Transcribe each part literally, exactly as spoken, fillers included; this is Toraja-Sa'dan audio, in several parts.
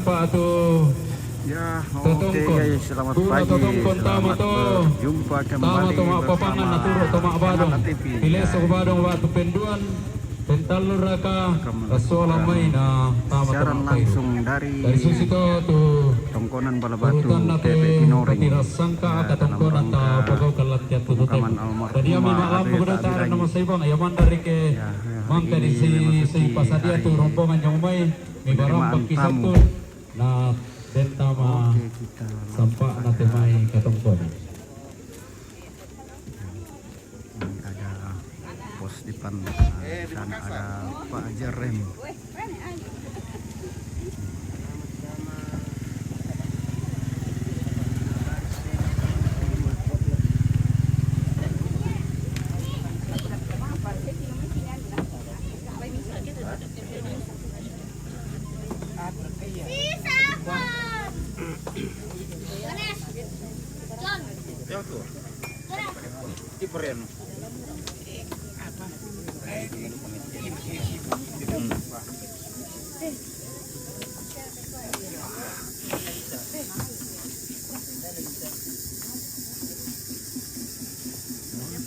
Pak tu. Ya, oke guys, selamat pagi, selamat berjumpa kembali bersama Manala T V. Ileso Badong waktu penduan, pentallu raka, rasuala mai na tama siaran langsung dari Tongkonan Balabatu, T P Tinoring. Ya, dalam rangka pemakaman almarhumah Abe Tabirangi. Ya, ya, hari ini memasuki hari penerimaan tamu. Na den tama sampa na te mai ka Tongkonan. Ini ada pos depan, eh, di sana ada Pak Jarem.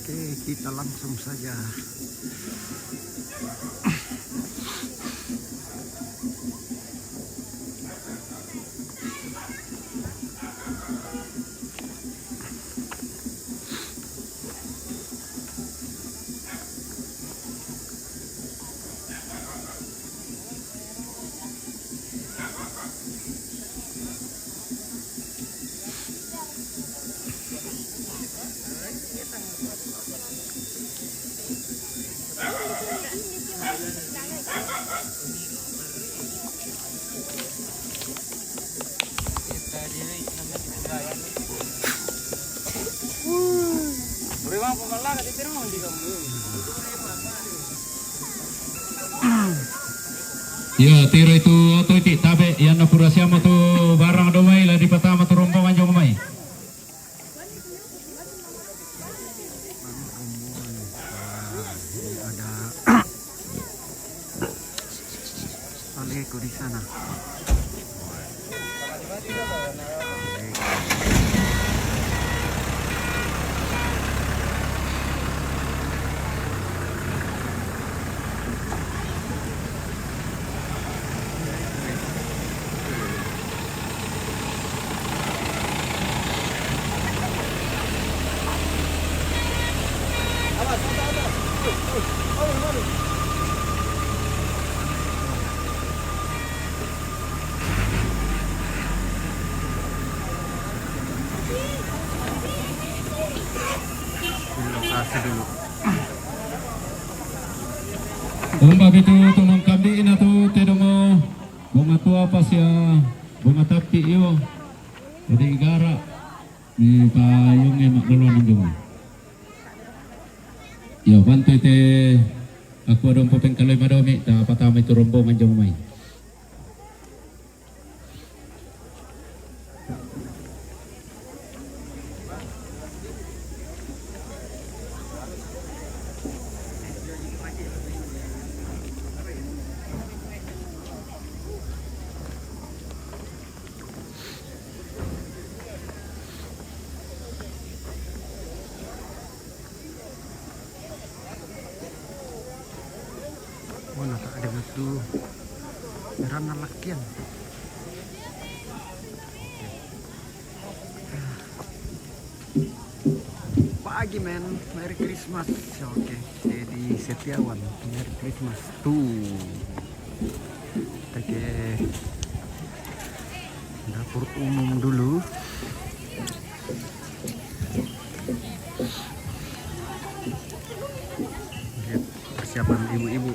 Oke, kita langsung saja. Iya, tiro itu oto iti tabe, iyanna pura siamo tu barang do mai la dipatama tu rombongan jo mai. Ada Aleku di sana. Lokasi dulu. Umba bitu tu mangkambi ina tu te dongo bunga tua pas ya bunga tapi yo. Jadi igara ni payung e mak dolo nang jong. Yo, bantu te aku adong popeng kaloi madomi ta patama itu rombongan jong mai. Oh, nata ada metu. Rana lakian. Pagi, men. Merry Christmas. Oke, Dedi Setiawan. Merry Christmas. Tuh. Kita ke dapur umum dulu. Lihat persiapan ibu-ibu.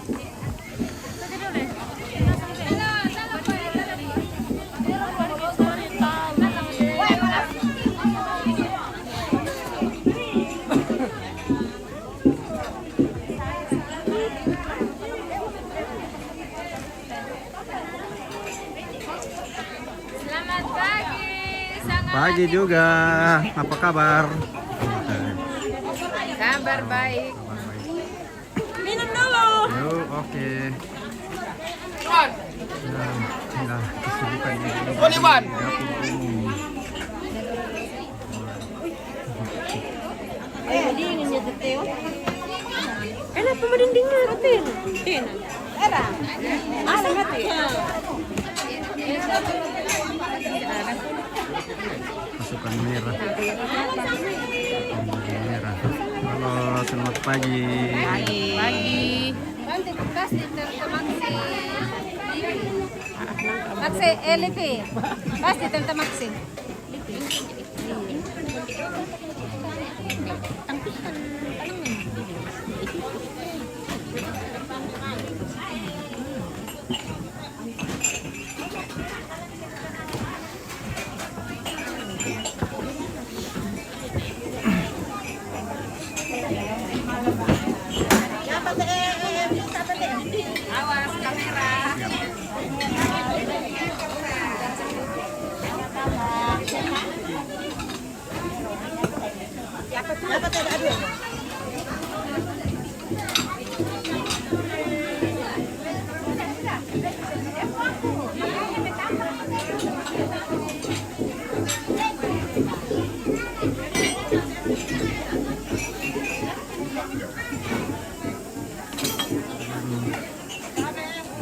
Selamat pagi. Pagi juga. Apa kabar? Kabar baik. Kabar baik. Minum dulu. Yuk, oke. Nah, inilah kesibukan ibu-ibu di dapur umum. Kenapa merinding hotel? Era. Ala mati. Pasukan merah. Pasukan merah. Halo, selamat pagi. Pagi. Pasti tertemak sih. Maksi, L P. Pasti tertemak sih.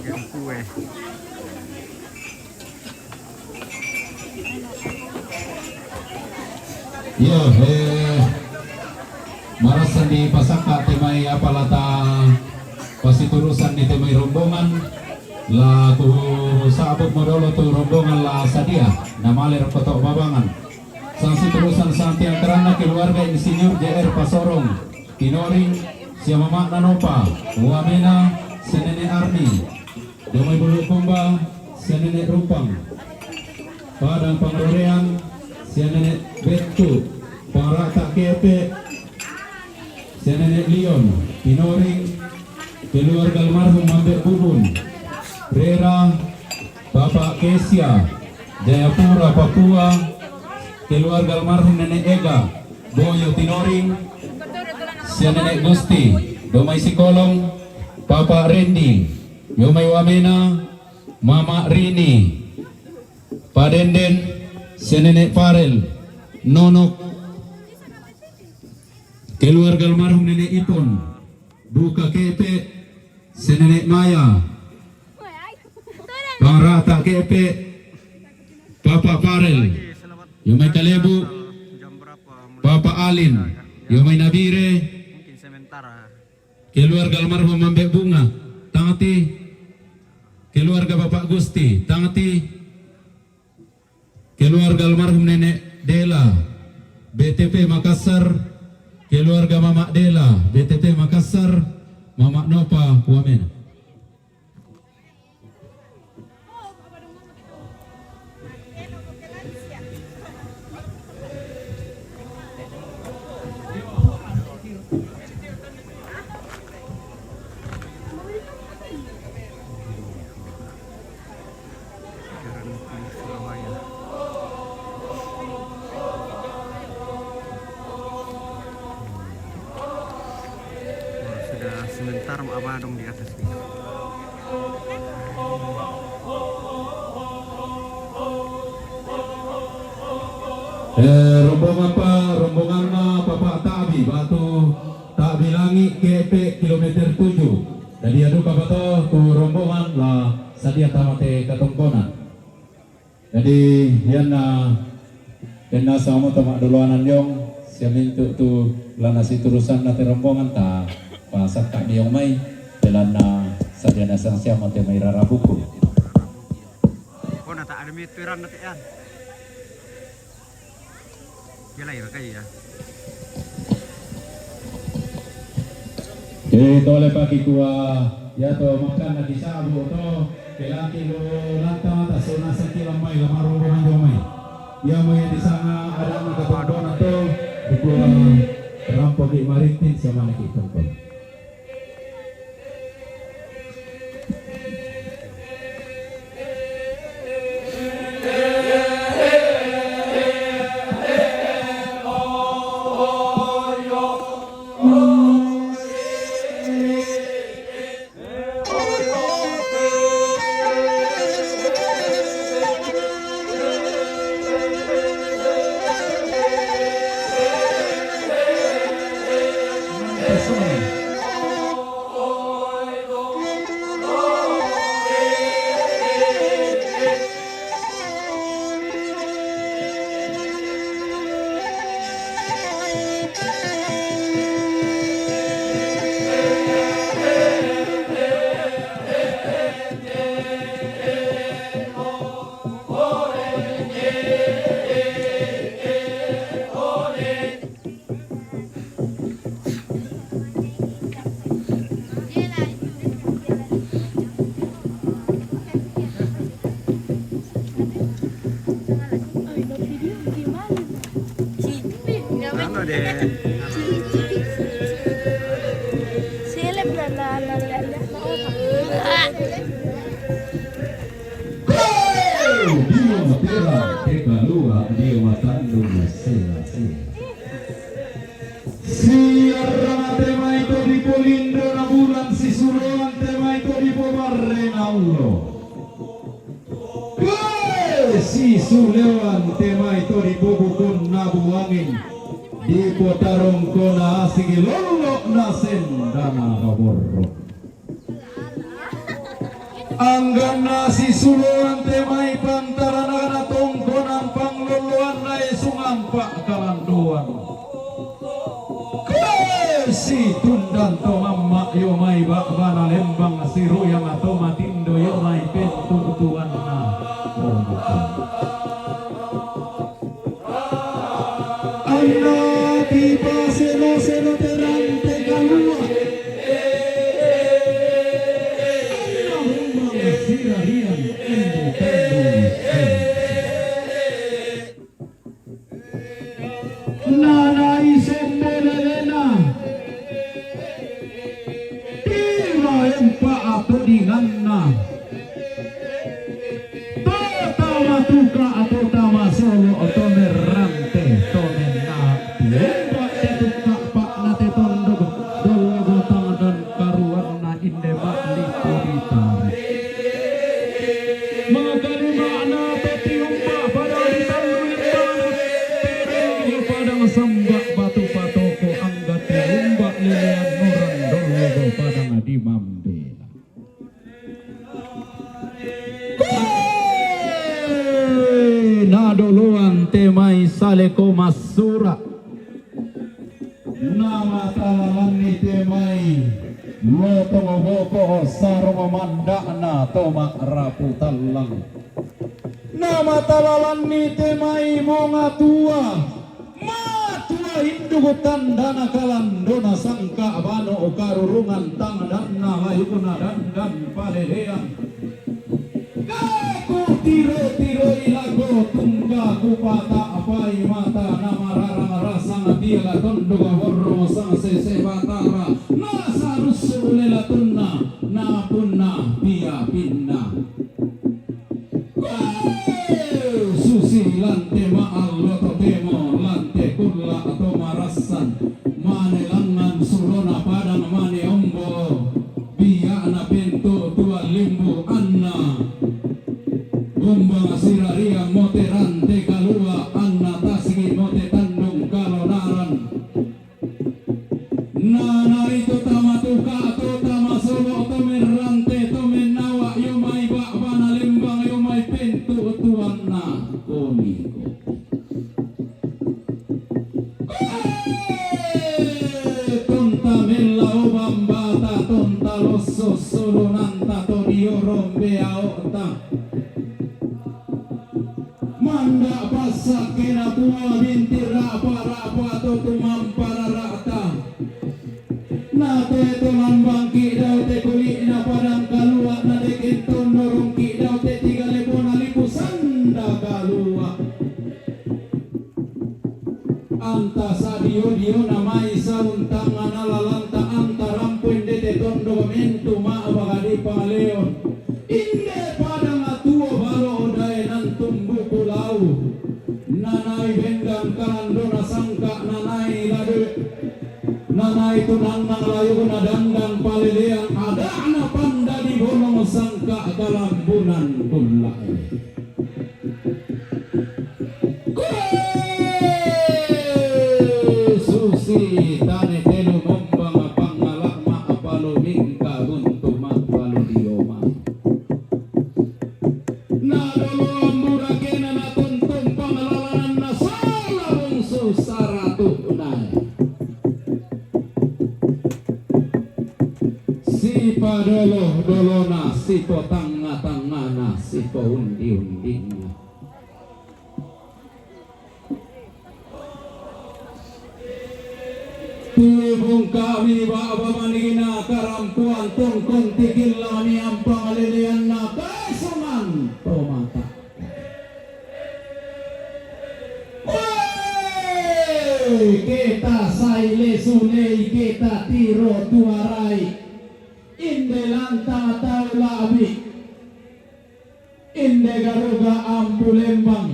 Bikin kue. Iyo, eh, marasa di pasaka temai apa lata pasiturusan ni temai rombongan, la ku sabut modolo tu rombongan la sadia, na maler koto babangan. Sang siturusan sang tiang karana keluarga Insinyur J R Pasorong, Tinoring, sia mama'na Nopa, wamena, sia nene Arni, Domai Bulukumba, sia nene Rupang, Padang Pangrorean, sia nene Bettu, Pangrata Kepe, sia nene Lion, Tinoring, keluarga almarhum Mambe Bubun, Rera, Bapak Kesia, Jayapura, Papua, keluarga almarhum Nenek Ega, Boyo Tinoring, sia Nenek Gusti, Domai Sikolong, Papa Rendi, Yomai Wamena, Mama Rini, Padenden, sia Nenek Farel, Nonok, keluarga almarhum Nenek Ipon, Buka Kepe, sia Nenek Maya, Pangrata Kepe, Papa Farel, Yomai Kalebu, Papa Alin, Yomai Nabire, keluarga almarhum Mambe Bunga, tangati, keluarga Bapak Gusti, tangati, keluarga almarhum Nenek Dela, B T P Makassar, keluarga Mama Dela, B T P Makassar, Mama Nopa, wamena. Jalan Surabaya. Wah, sudah sebentar Mak Abah dong di atas nih. Eh, rombongan pa, rombongan ma Papa Tabi, batu Tabi Langi, Kepe, kilometer tujuh. Jadi adu kabato tu rombongan la sadia tamate katongkonan. Jadi, ianna, denna sama tama doloanan yong, sia mintu tu lana siturusanna te rombongan ta, pasakka ni yong mai, belanna sadia na sang siama te mai rara buku. Oh, na tak ada mituiran na te an. Iya lah, iya, kayak iya. Jadi tole paki tua, ya to makan lagi sabu to, kelaki lo lanta, tasona sakila mai, lama rombongan jo mai. Ya mai di sana ada na katongkona to, di tua rampo di maritin sama lagi tongkon. Kalua' dio matandung sela-sela. Siarrang te mai to dipolindo na bulan, sisuloan te mai to dipobarre na allo. Ke sisuloan te mai to dipobukon na buangin, dipotarongko na asigi lollo na sendana roborro. Angganna sisuloan te mai pantarana na tongkonan panglolloanna e sungampa kalandoan. Ke situndan to mamma' io mai ba'bana lembang, siruyang to matindo io mai pentutuanna. Anna tipaseno-seno te rante kalua'. Anna memang sirarian endo tandung. Nanai sombo lelena. Tiba empa atodinganna. To tama tuka' to tama solo' to merrante to menna'. Tiemba te tuka' pa'na te tondok dollo botang dan karuanna inde ma'lipu ditare. Makalima'na to tiumba padang ditallu limbana, padang samba batu patoko angga tiumba lilian nuran dollo padang dimambela. Nadoloan te mai saleko massura. Namatalalanni te mai lotong boko sarong manda'na to ma'rapu tallang. Namatalalanni te mai mongatua. Matua induk tandana kalandona sangka bano karurungan tangdanna layukna dandan palelean. Kaku tiro-tiroi lako tungga kupata'pai mata namararang rasang tiala tondok borrong sang sese batara nasarussu lelatunna napunna piapinna. Susi lante ma'allo totemo, lante kulla to marassan, mane langngan sulona padang mane ombo, bia'na pentu tua limbu anna, gombang siraria mote rante kalua anna tasigi mote tandung kalonaran. Nanai to tama tuka to tama solo to merrante to mennawa io mai ba'bana lembang io mai pentu tuanna koniko. Tonta mella o bambata tonta losso solonanta to dio rombe ao'ta. Manda' passakkena tua binti ra'pa-ra'pa to tumamparara'ta. Na te to lambangki dao te kuli'na padang kalua na te kentonnorongki dao te tiga lepona lipu sanda kalua. Anta sadio-diona mai sauntangana lalanta anta rampo inde te tondok mentu ma'baka dipaleon. Inde padang atuo balo daenan tumbuku lau. Nanai bendang kalandona sangka nanai lade. Nanai tunannang layuna dandan palelean ada'na panda di bolong sangka kalambunan kullae. Susi tane telu mombang pangalama palumingka buntu mappalu dioma. Na doloan murakena na tuntumpang lalananna sala bungsu saratu nai. Sipadolo-dolona, sipotangnga-tangngana, sipoundi-undinna. Tibungka'mi ba'ba manigina karampoan tungkun tikilla'mi ampang leleanna kaesungan tomata. Woi, keta saile sulei, keta tiro tuarai, inde lanta tau la'bi, inde garuga ampu lembang,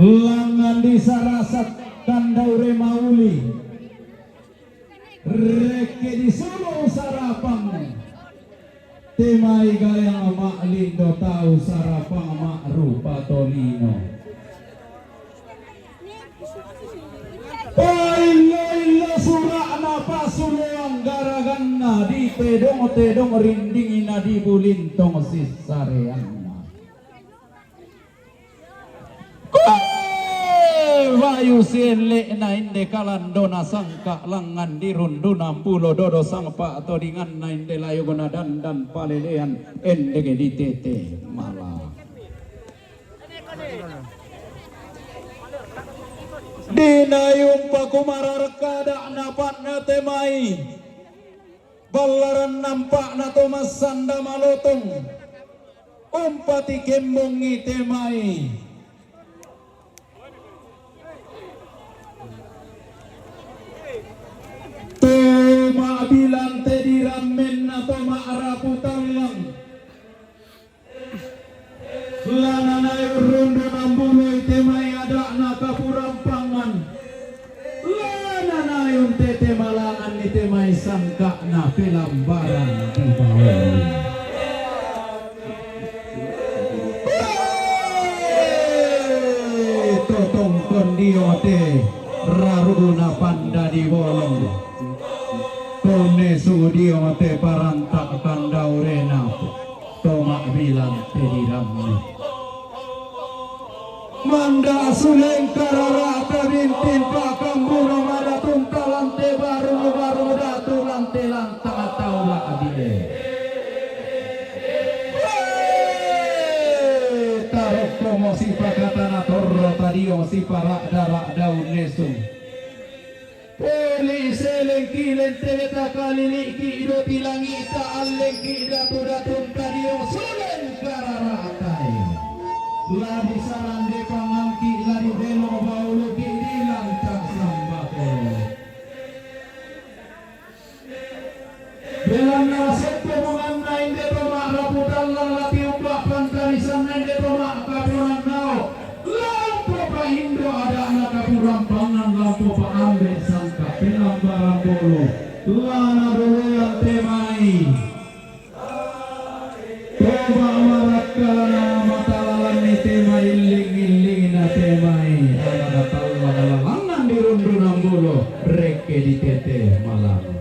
Langan di sarasat kandau re mauli. Rekke di sulu sarapang. Te mai galeang ma'lindo tau sarapang ma'rupa tolino. Paillo-illo sura'na pasuloang garaganna ditedong-tedong rindingina dibulintong sissareanna. Koe bayu sielle'na inde kalandona sangka langngan dirundunan bulo dodo sangpa todinganna inde layogna dandan palelean endege ditete mala. Dinayumpa kumararekka ada'na pa'na te mai. Ballaran nampa'na to massanda malotong. Umpati kemmongi te mai. To ma'bilang te dirammenna to ma'rapu tallang. Lananai urrundu nambuloi te mai ada'na kapurampangan. Lananai untete mala'anni te mai sangka'na pelambaran di bauli. Totongkon dio te raruna panda di bolong. Konne sudio te paranta kandaurena. To ma'bilang te dirammi. Manda suleng karara'ta bintin pakamburo madatunta lante baru-baru datu lante lantang tau la'bie. Tarokkomo sipakatana torro tadio sipara'da-ra'da unnesung. Poli selengki lenteweta kaliliki ido tilangi'ta allengki datu-datunta dio suleng karara'tae. Ladi sarande pangangki ladi belo bauluki di lanta sambako. Belanna setto monganna inde to ma'rapu tallang latiumba pantarisanna inde to ma'kaponannao. Lampopa indo ada'na kapurampangan, lampopa ambe sangka pelambaran bolo. Lana dolean te mai. Toba marakkana matalalanni te mai illing-illingna te mai. Ana tallang lalangan dirundunan bolo. Rekke ditete malang.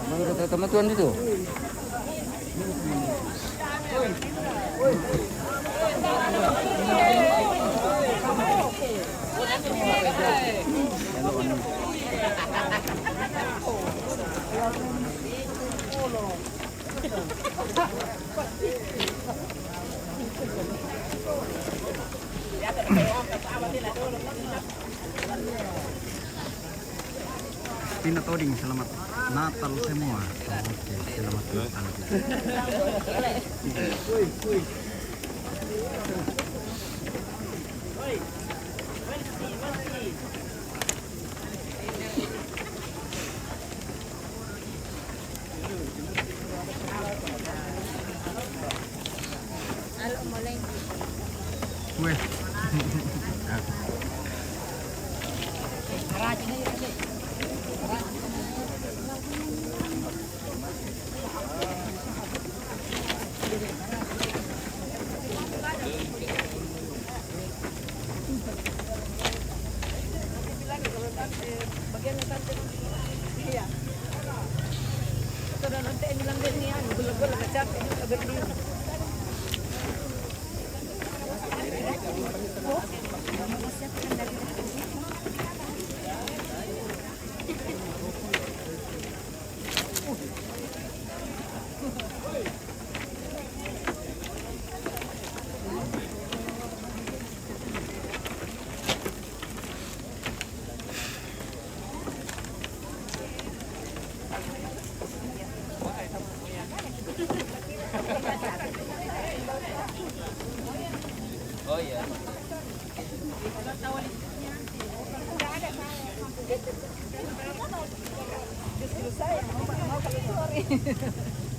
Mana kata teman tuan itu? Tina Toding, selamat Natal semua. Oke, selamat Natal. Weh.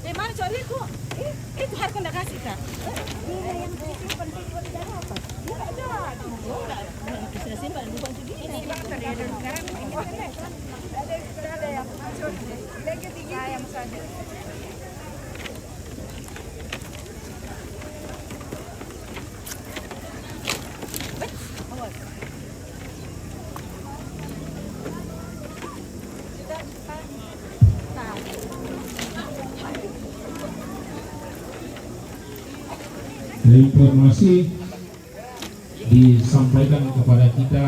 Eh, mana coriku? Eh, itu harus kena kasih, Kak. Ini yang penting buat dia apa? Dia ada. Saya simpan, bukan segini. Ini sekarang. Ada, ada yang sayang saja. Informasi disampaikan kepada kita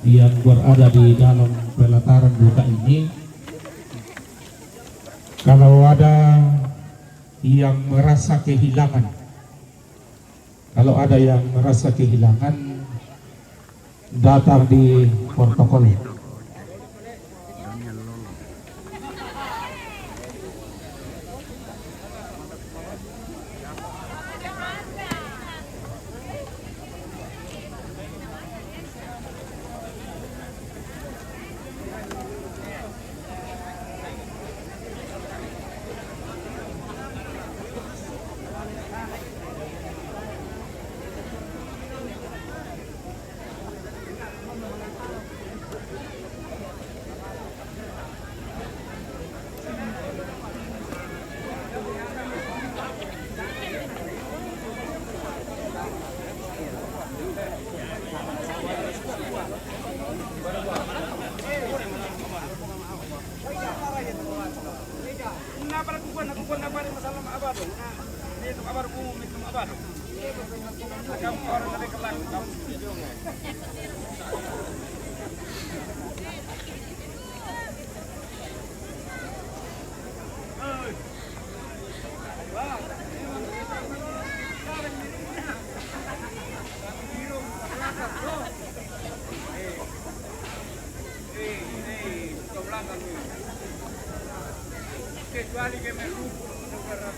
yang berada di dalam pelataran buka ini, kalau ada yang merasa kehilangan, kalau ada yang merasa kehilangan, datang di protokol. Kecuali che me rupo, no guarda.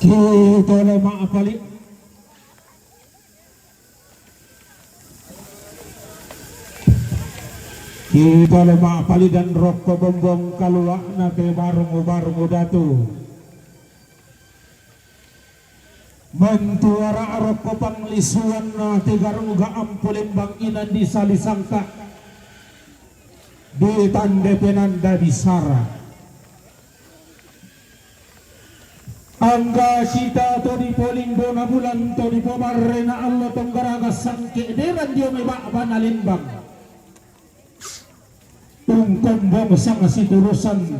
Kita le ma'apali. Kita le ma'apali dan rokko bombong kalua'na te barung-barung datu. Mentuara rokko panglisuanna te garuga ampu lembang inan di salisangka. Di tande penanda bisara. Angga sita to dipoling bona bulan to dipomarrena allo tonggaraga sangke deran dio mai ba'bana lembang. Tungkombong sang siturusan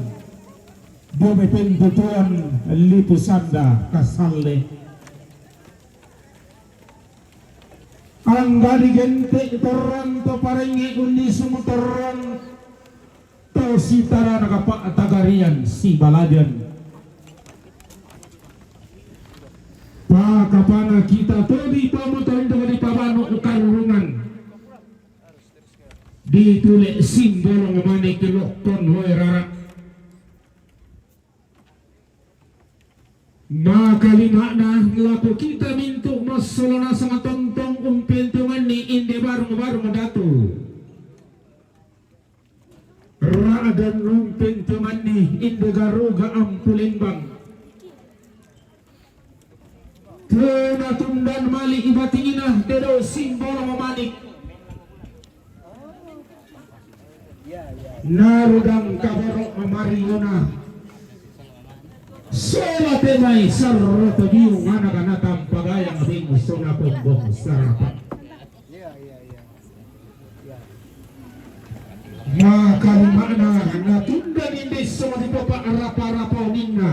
dio mai pentutuan lipu sanda kasalle. Angga digente torrang to parengnge unnisung torrang to sitarana kapa tagarian sibalajan. Pakapana kita to dipamoto indo dipabanu karungan. Ditule simbolong mane ke lokkon hoe rara. Makalima'na lako kita mintu massolona sangatontong umpentionganni inde barung-barung datu. Ra'dan umpentionganni inde garuga ampu lembang. Tena tundan mali ibatingina dedo simbolong manik. Narudang kaboro mariona. Sola te mai sarro to biung ana kana tampagayang bing sona kombong sarapa. Makalima'na natunda ninde soma dipopa rapa-rapa oninna.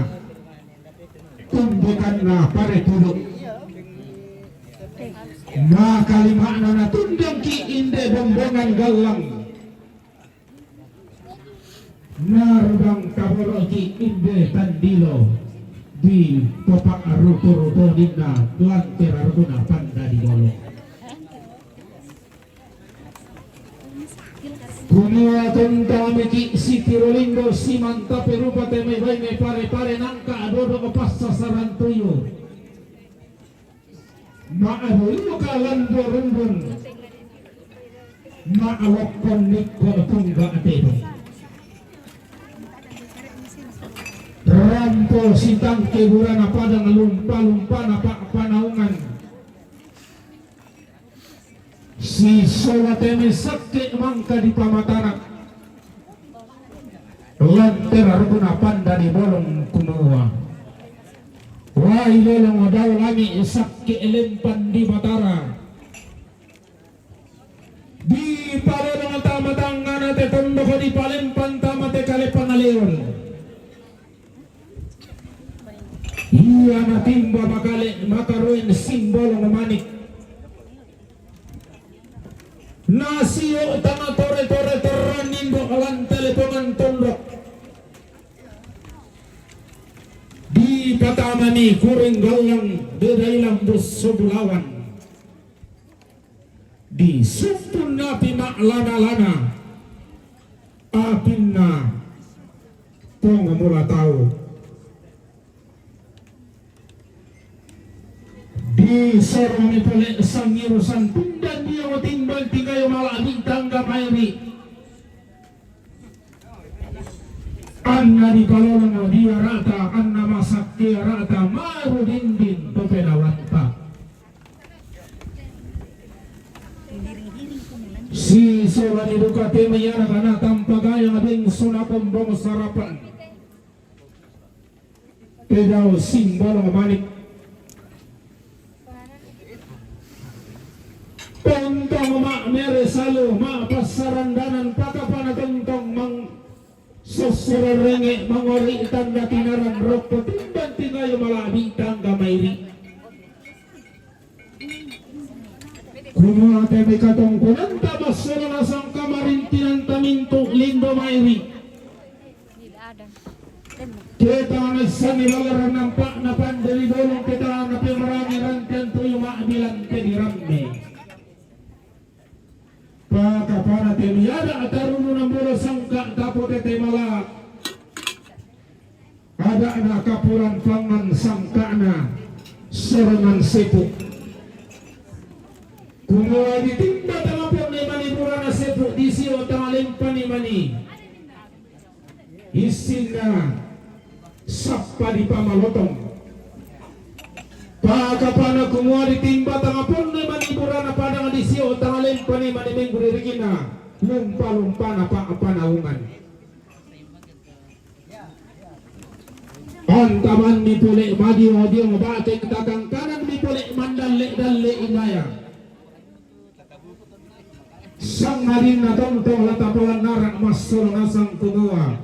Tumbukanna pare pulu. Makalima'na natundangki inde bombongan gallang. Narubang kaboroki inde tandilo di popak ruto-ruto ninna lante rarubuna panda di bolo. Kumua tontamiki sitiro linggo simanta perupa te mai bai mai pare-pare nangka adodo passa sarantuyu. Ma'aruka lando rumbun. Ma'alokkon nikko tungga tedo. Rampo sitangke burana padang lumpa-lumpana pa panaungan. Sisola teme sakke mangka di pamatara. Lantera rukuna panda di bolong kumua. Wai lelong dau langi sakke lempan di matara. Di palelong tama tangana te tondoko di palempan tama te kale pangaleon. Iya natimba makale makaroen simbolong manik. Nasio tana tore-tore terranindo alan telepongan tondok. Di patamani kuring gallang bedai lambus sobulawan. Di sumpun napi ma'lana-lana apinna tong mula tau. Di sorong pole sangiru santundan dia timbal tigayo mala bintang gamairi. Anna di palolong dia rata, anna masakke rata, maru dinding topelawanta. Te mayana kana tampagayang ading suna kombong sarapan. Te dao simbolong manik. Tontong ma' mere salu ma' passarandanan pakapana tontong mang sossororenge mangori tanda tinaran rokko timban tingayo malabi tangga mairi. Kumua te mai katongkonanta massolo nasang kamarintinanta mintu lindo mairi. Kita naissanni balaran nampa'na pandeli bolong kita napemerangi rantean toyo ma'bilang te diramme. Pakapana te miada atarunu nambolo sangka tapote te mala. Ada'na kapuran pangan sangka'na sorongan sepu. Kumua ditimba tangaponna mani burana sepu disio tangalempani mani. Issinna sappa dipamalotong. Pakapana kumua ditimba tangaponna mani burana padang disio tangalempani mani menggu ririkina lumpa-lumpana pa panaungan. Antamanni pole madio-dio mabate tatangkananni pole mandalle-dalle inaya. Sangadinna tontong la tapalannara massolo nasang kumua.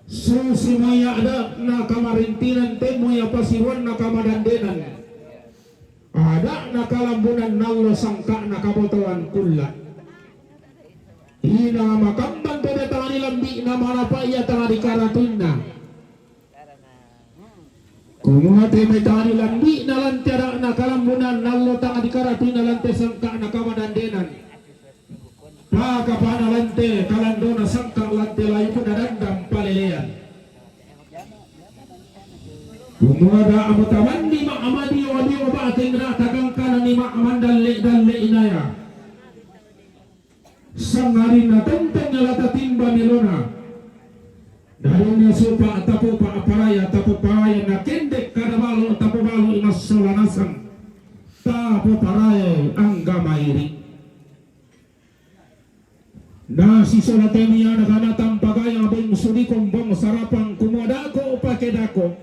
Susi mai ada'na kamarintinan temmo ia pasiruanna kamadandenan. Ada'na kalambunan nallo sangka'na kabotoan kulla. Ina makambang tede tanga dilambi'na manapa ia tanga dikaratuinna. Kumua te mai tanga dilambi'na lante ada'na kalambunan nallo tanga dikaratuinna lante sangka'na kamadandenan. Pakapana lante kalandona sangka lante layukna dandang palelean. Kumua da amutamanni ma' madio-dio bateng da takangkananni ma' mandalle-dalle inaya. Sangadinna tontong la tatimba melona. Dadinna supa tapopa paraya tapoparaya nakendek kada balo tapobaloi massola nasang. Tapoparaya angga mairi. Nasisola teniana kana tampagayang beng sudikong bong sarapang kumua dako pake dako.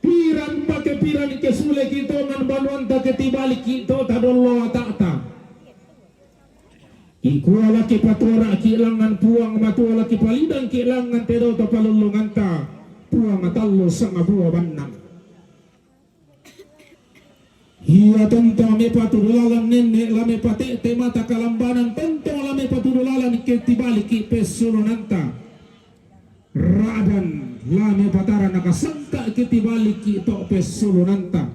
Piran pake piran ke sule ki tongan banuanta ke tibalik ki to tadollo ata'ta. Ikua laki patuara ki langan puang matua laki palidang ki langan te dao tapalellonganta puang tallo sangabua bannang. Ia tontong la mepatudu lalan nenne' la mepate'te mata kalambanan tontong la mepatudu lalan ke tibaliki pessulunanta. Ra'dan la mepatara nakasangka ke tibaliki to pessulunanta.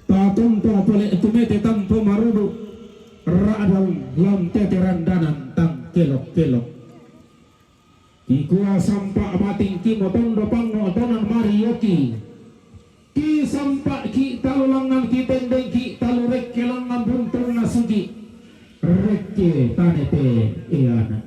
Tatontong pole tumete tampo marudu ra'dan lam tete randanan tang kelok-kelok. Kikua sampa matingki motondo pango tonan marioki. Ki sampa ki talu langan ki tendeng ki talu rekke langan buntung nasuki. Rekke tanete eana.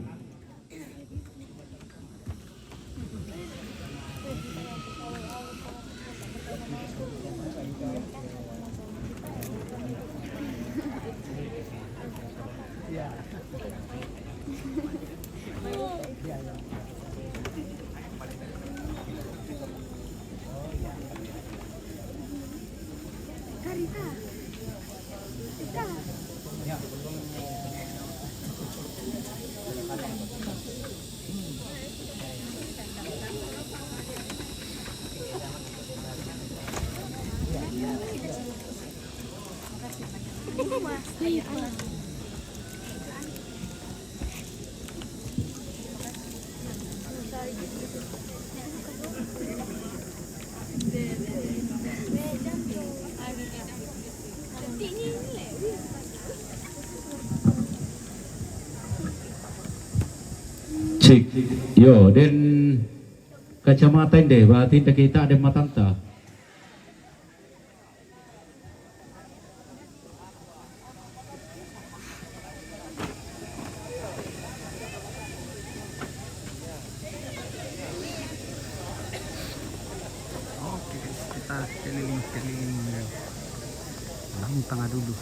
Cik, yo, den kacamata inde, berarti nda kita den matanta. Oke, guys, kita keliling-keliling, ya. Namun tengah dulu.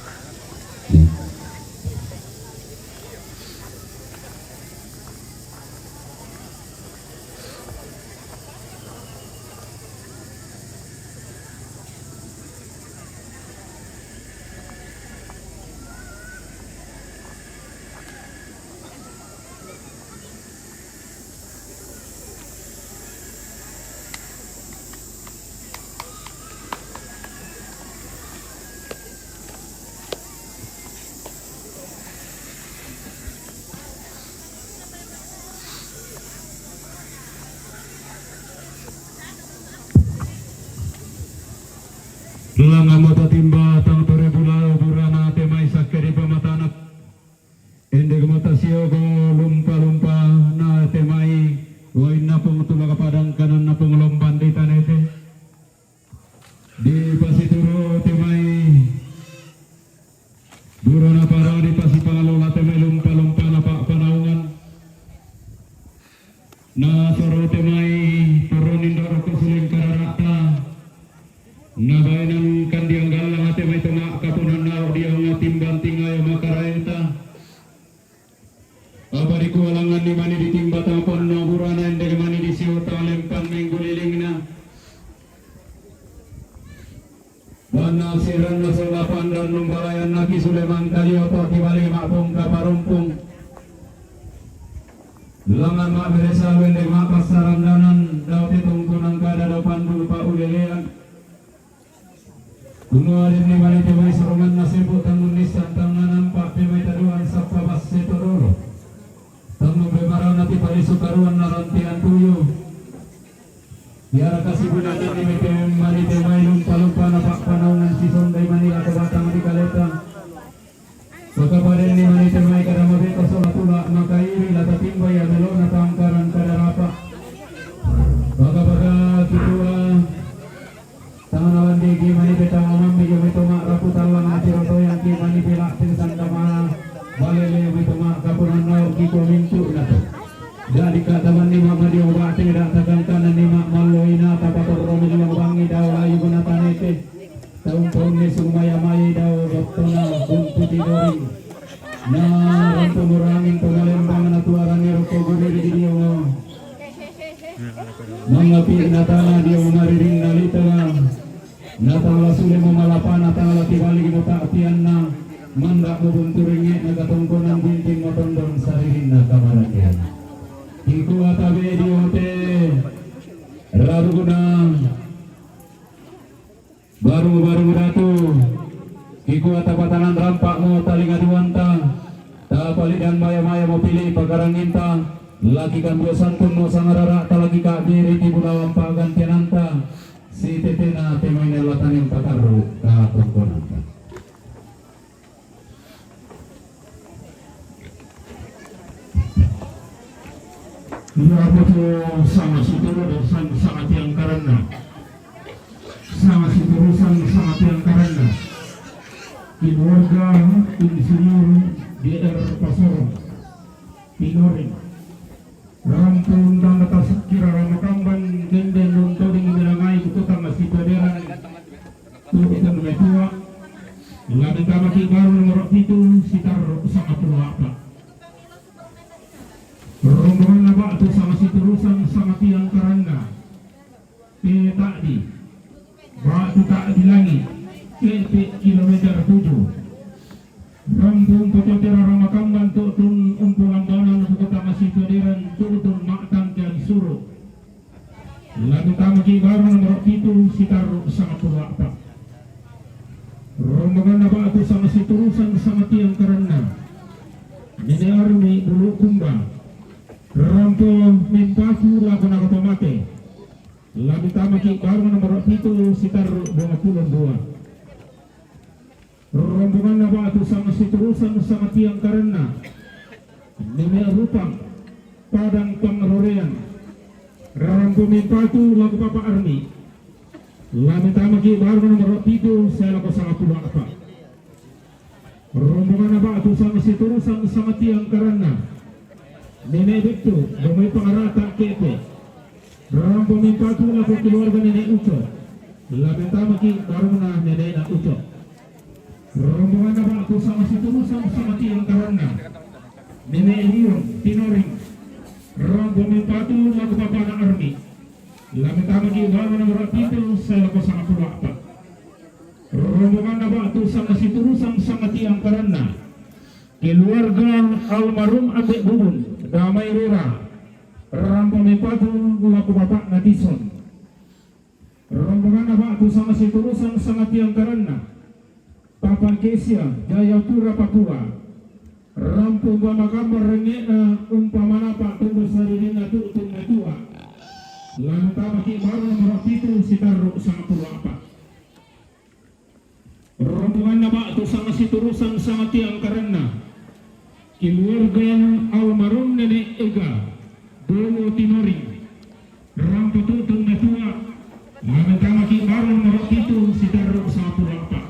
Langammo tatimba tang tore bulao burana te mai sakke ri pamatanak. Endek mo tasioko lumpa-lumpana te mai wainna pong tulak padang kananna pong lomban di tanete. Dipasituru te mai burana para dipasipangalola te mai lumpa-lumpana pa'panaungan. Nasoro te mai porro nindo rokko suleng karara'ta. Nabaenan kandiang gallang te mai to ma'kaponannao diong timbang tingayo makaraenta. Apa dikualanganni mani ditimba tang ponno burana endek mani disiota lempang menggulilingna. Banna siranna sola pandan numbalayanna kisule mangkalio to kibali ma'pongka parompung. Langan ma'bere salu endek ma'passarandanan dao te tongkonang kada dao pandu pa'ulelean. Kuno adenni mani te mai soronganna sepu tangun nissan tangnanampa te mai taduan sappa basse todolo. Tannu bemarana ti palisu karuanna rantian tuyu. Tiara kasi bulan dan ni mete mani te mai lumpa-lumpa na pa'panaungan sisondai mani lako batang di kaleta. Maka padanni mani te mai kada mabeko sola tula maka iri la tatimba ya melona tangkaran kada rapa. Maka pada kitua Tangana landiki mani petama mammi jo mai toma rapu tallang na tiro toyang ki mani pela teng sandamana. Balele mai toma kapunan nau ki ko mintu na to. Jadi kata mani mama dio ba teng da takang kanan ni mak mallo ina tapa torro mi lombangi dao layu guna tanete. Taung taung ne sumaya mai dao dottona buntu tidoring. Na rampo murangin to malembang na tuaran ni rokko guri di dio. Mangapi natana dio mariring nalitanga. Natang la sule mo malapana tang la tibali mo ta'tianna. Manda mo bunturinge na katongkonan binting mo tondon saririnna kamarakian. Kikuata be dio te. Raruguna. Baru-baru datu, kikua tapatangan rampak mo talinga duanta, tapalidan maya-maya mo pili pakaranginta, laki kambio santun mo sangarara talaki kabiri ti bulawang pagantiananta, si tetena temaina lataning pataru katongkonanta. Iya, apa tu sama situru dan sama, sama tiang karanna. Sama situru sama, sama tiang karanna. Keluarga Insinyur D R Pasoro. Pinoring. Rampung dan lepas kira ramakamban denden lontoding milangai buku tama sipaderan. Tu'tun metua. Lada tama ki baru nomor pitu sitar sama puluh apa. Rombongan apa tu sama situru sama, sama tiang karanna. Te Ta'di. Batu Ta'di Langi. Kepe kilometer tujuh. Rampung pototera ramakamban tu'tun umpulambanan kota masitoderan tu'tun ma'tangke alisuru. Lalu tamaki baru nomor pitu sitarru sama puluh apa. Rombongan na batu sama siturusan sama tiang karanna. Nene armi bulu kumba. Rampo mimpaku laku na kotomate. Lalu tamaki baru nomor pitu sitarru dua puluh dua. Rombongan na batu sama siturusan sama tiang karanna. Nene rupang padang pangrorean. Rampo mimpaku laku papa armi. Lalu tamaki baru nomor pitu saya laku sama puluh apa. Rombongan na batu sama siturusan sama tiang karanna. Nene betu domai pangarata kepe. Rampo mimpaku laku keluarga nene uco. Lalu tamaki baru na nene na uco. Rombongan na batu sama siturusan sama tiang karanna. Nene Lion Tinoring. Rampo mimpaku laku papana armi. Lalu tamaki baru nomor pitu saya laku sama puluh apa. Rombongan na batu sama siturusan sama tiang karanna. Keluarga almarhum Ate Bubun, damai rera. Rampo mimpaku laku bapak Natison. Rombongan na batu sama siturusan sama tiang karanna. Papa Kesia, Jayapura, Papua. Rampo bama kambar rengekna umpamana pak tunggu saririnna tu'tun metua. Lalu tamaki baru nomor pitu sitarru sama puluh apa. Naba'tu sanga siturusan sanga tiang karanna, keluarga almarhum Nenek Ega, Bowo Tinoring, rampo tu'tun matua, lamentamaki' barung nomoro pitu sitarru' sangpulo a'pa'.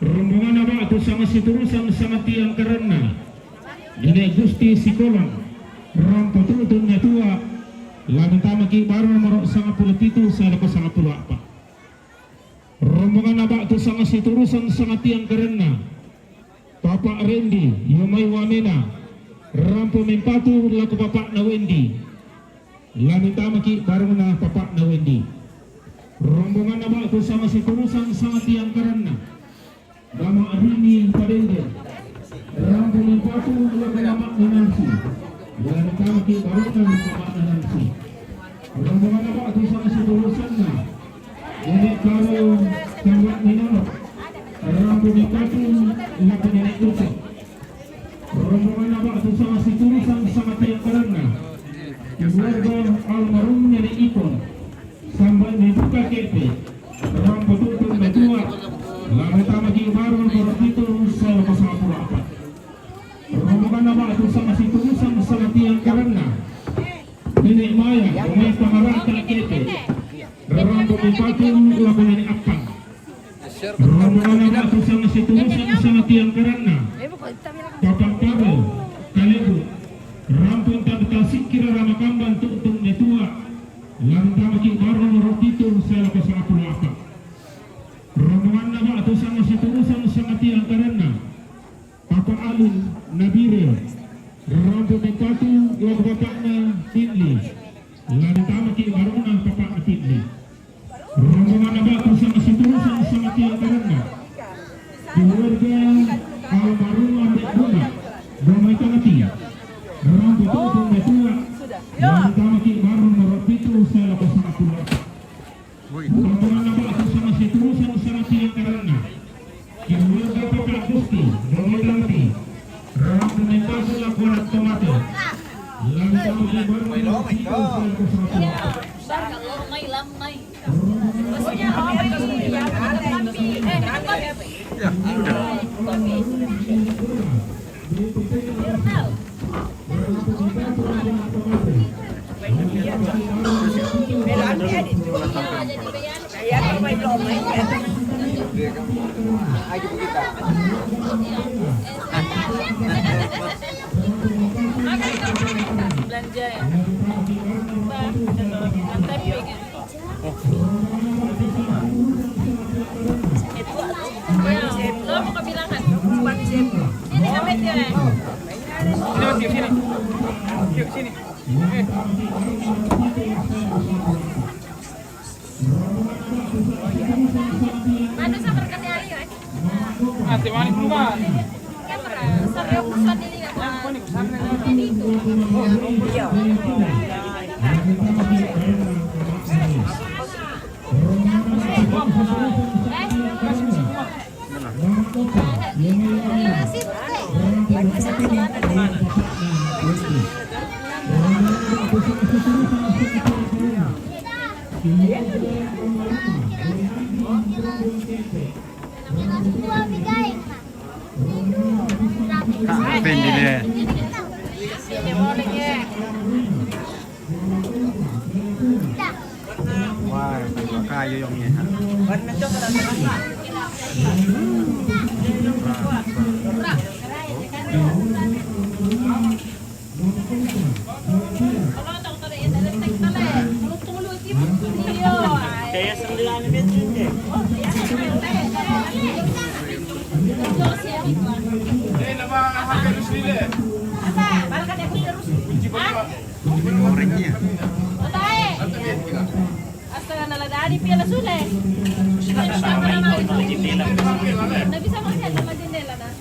Rombonganna ba'tu sanga siturusan sanga tiang karanna, Nenek Gusti Sikolon, rampo tu'tun matua, lamentamaki' barung nomoro sangpulo pitu sae lako sangpulo a'pa'. Rombonganna ba'tu sanga siturusan sanga tiang karanna, Papa' Rendi, iyo mai wamena, rampo mempatu lako papa'na Wendi, lamentamaki' barungna papa'na Wendi. Rombonganna ba'tu sanga siturusan sanga tiang karanna, Mama Rini Padende, rampo mempatu lako mama'na Nansi, lamentamaki' barungna mama'na Nansi. Rombonganna ba'tu sanga siturusanna, Nenek Karo Tambak Minolo, rampo mempatu lako Nenek Ucok. Rombonganna ba'tu sanga siturusan sanga tiang karanna, keluarga almarhum Nenek Ipon, Sambat membuka kepe, rampo tu'tun matua, lamentamaki' barung nomoro pitu sae lako sangpulo a'pa'. Rombonganna ba'tu sanga siturusan sanga tiang karanna, Nenek Maya, iyo mai pangara'ta kepe, rampo mempatu lako Nenek Appang. Rombonganna ba'tu sanga siturusan sanga tiang karanna, Papa' Paro, Kalebu, rampo tabta sikkira rama kambang tu'tun matua, lamentamaki' barung nomoro pitu sae lako sangpulo a'pa'. Rombonganna ba'tu sanga siturusan sanga tiang karanna, Papa' Alun Nabire, rampo mempatu lako papa'na Pinli, lamentamaki' barungna papa'na Pinli. Rombonganna ba'tu sanga siturusan sanga tiang karanna, keluarga almarhum Ambe' Bunga, iyo mai Tanapi, rampo tu'tun matua, lamentamaki' barung nomoro pitu sae lako sangpulo a'pa'. Rombonganna ba'tu sanga siturusan sanga tiang karanna, keluarga Papa' Gusti, iyo mai Tanapi, rampo mempatu lako ana' tomate, lamentamaki' barung nomoro pitu sae lako sangpulo a'pa'. Belanja ya? Entah, entah, entah. Lo mau kebilangan? Ini kami dia. Sini, Mas, sini. Yuk, sini. Anu sama kasih hari, eh. Ah, terima kasih, Bang. Kamera, sampai aku pesan ini, Bang. Ini itu. Iya. Pendile. Wah, kayu yang ini. Orangnya. Astaga, nala dadi pia la Sule. Na bisa masih ada sama jendela, nah.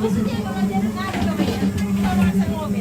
Maksudnya, kalau jendela ada, kalau ya, kalau rasa ngopi.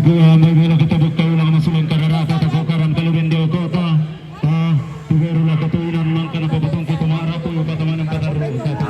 Dua, mai bela kita buka ulang masulang karara kata kokaran kalu bende okota. Ta, tiberu la katuinan mangkana papatong kita ma'rapu, patamanan patarru kata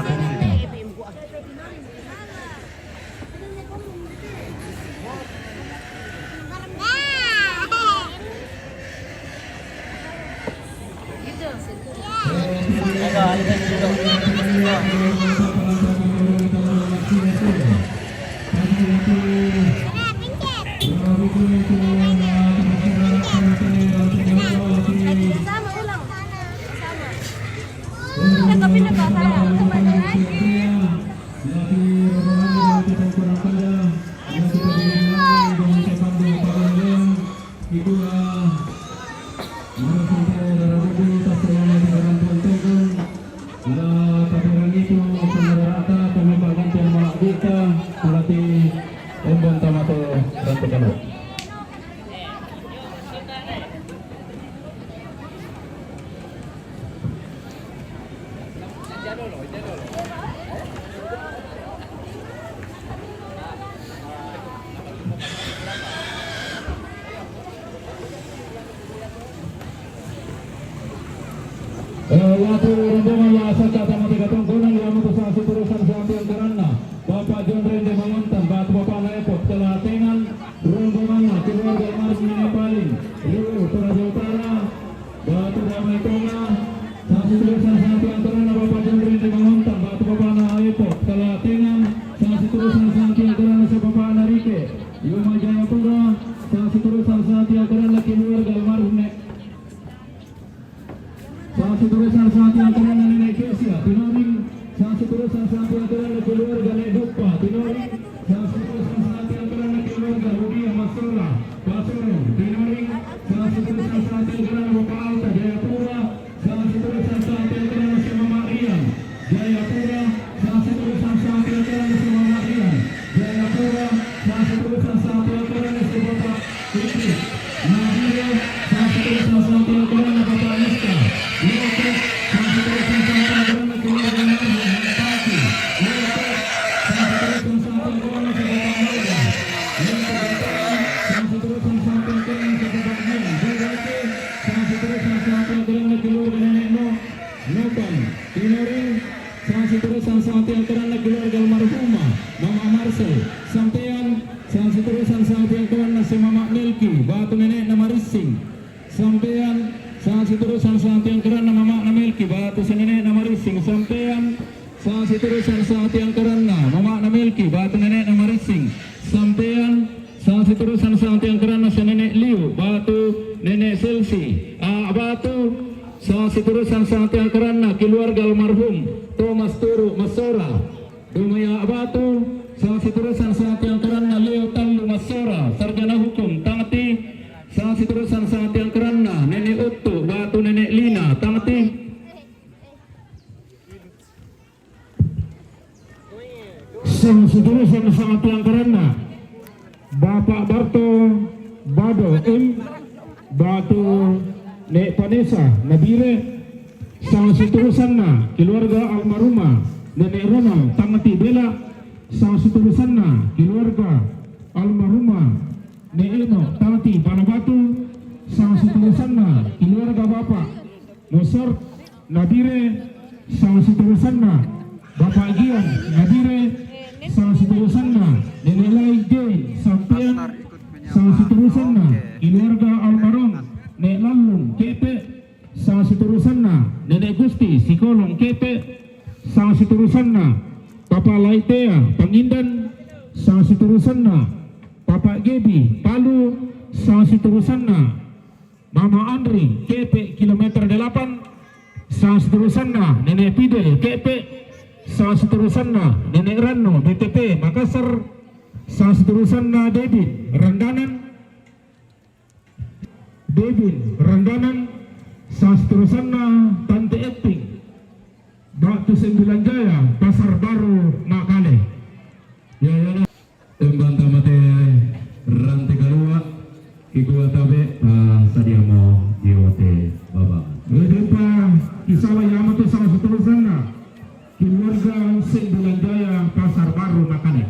Eh, yatu rombongan la saka tama tiga tongkonan, ya mutu sangsi turusan sangsi angkaranna. Bapak John Rende Mangontan, batu Bapak Naepot, kelatengan rombonganna, keluarga almarhum Nenek Paling, Riau, Toraja Utara, batu Damai Tonga, sangsi turusan sangsi angkaranna, Bapak John Rende Mangontan, batu Bapak Naepot, kelatengan, sangsi turusan sangsi angkaranna, si Bapak Narike, Yuma Jayapura, sangsi turusan sangsi angkaranna, keluarga almarhum Nek- Sangsi turusan sangsi angkaranna Nenek Kesia, Tinoring. Sangsi turusan sangsi angkaranna keluarga Nek Duppa, Tinoring. Sangsi turusan sangsi angkaranna keluarga Rudia Masora, Pasoro, Tinoring. Sangsi turusan sangsi angkaranna Bapak Alta, Jayapura. Sangsi turusan sangsi angkaranna si Mama Rian, Jayapura. Sangsi turusan sangsi angkaranna si Mama Rian, Jayapura. Sangsi turusan sangsi angkaranna si Bapak Idris, Nabire. Sangsi turusan sangsi angkaranna Bapak Iska, Loke. Sangsi turusan sangsi angkaranna keluarga almarhum Nek Pati, Loke. Sangsi turusan sangsi angkaranna si Bapak Malga, Loke. Sangsi turusan sangsi angkaranna si Bapak Gian, Loke. Sangsi turusan sangsi angkaranna keluarga Nenek No- Nopan, Tinoring. Sangsi turusan sangsi angkaranna keluarga almarhumah Mama Marsel, Sampean. Sangsi turusan sangsi angkaranna si Mama Melki, batu nenekna Marissing, Sampean. Sangsi turusan sangsi angkaranna mamana Melki, batu si nenekna Marissing, Sampean. Sangsi turusan sangsi angkaranna mamana Melki, batu nenekna Marissing, Sampean. Sangsi turusan sangsi angkaranna si Nenek Liu, batu Nenek Selsi, a batu. Sangsi turusan sangsi angkaranna keluarga almarhum Thomas Turu Masora, Dumai, a batu. Sangsi turusan sangsi angkaranna Leo Tallu Masora, sarjana hukum, Tangti. Sangsi turusan sangsi angkaranna Nenek Uttu, batu Nenek Lina, Tangti. Sangsi turusan sangsi angkaranna Bapak Barto Bado M, batu Nek Vanessa, Nabire. Sangsi turusanna keluarga almarhumah Nenek Ronald, Tangti, Bela. Sangsi turusanna keluarga almarhumah Nek Eno, Tangti, Bala Batu. Sangsi turusanna keluarga Bapak Mosar, Nabire. Sangsi turusanna Bapak Gian, Nabire. Sangsi turusanna Nenek Lai Jane, Sampean. Sangsi turusanna keluarga almarhum Nek Lallung, Kepe. Sangsi turusanna Nenek Gusti, Sikolong, Kepe. Sangsi turusanna Bapak Laitea, Pangindan. Sangsi turusanna Bapak Gebi, Palu. Sangsi turusanna Mama Andri, Kepe, kilometer delapan. Sangsi turusanna Nenek Fidel, Kepe. Sangsi turusanna Nenek Ranno, B T P, Makassar. Sangsi turusanna David, Randanan. David, Randanan. Sangsi turusanna Tante Epping, batu Sembilan Jaya, Pasar Baru, Makale. Ya, ya, ya. Tembang tamate rante kalua, kikua tabe, ah, sadiamo jiwa te baba. Ledepa kisala yamato sangsi turusanna keluarga Sembilan Jaya, Pasar Baru, Makale.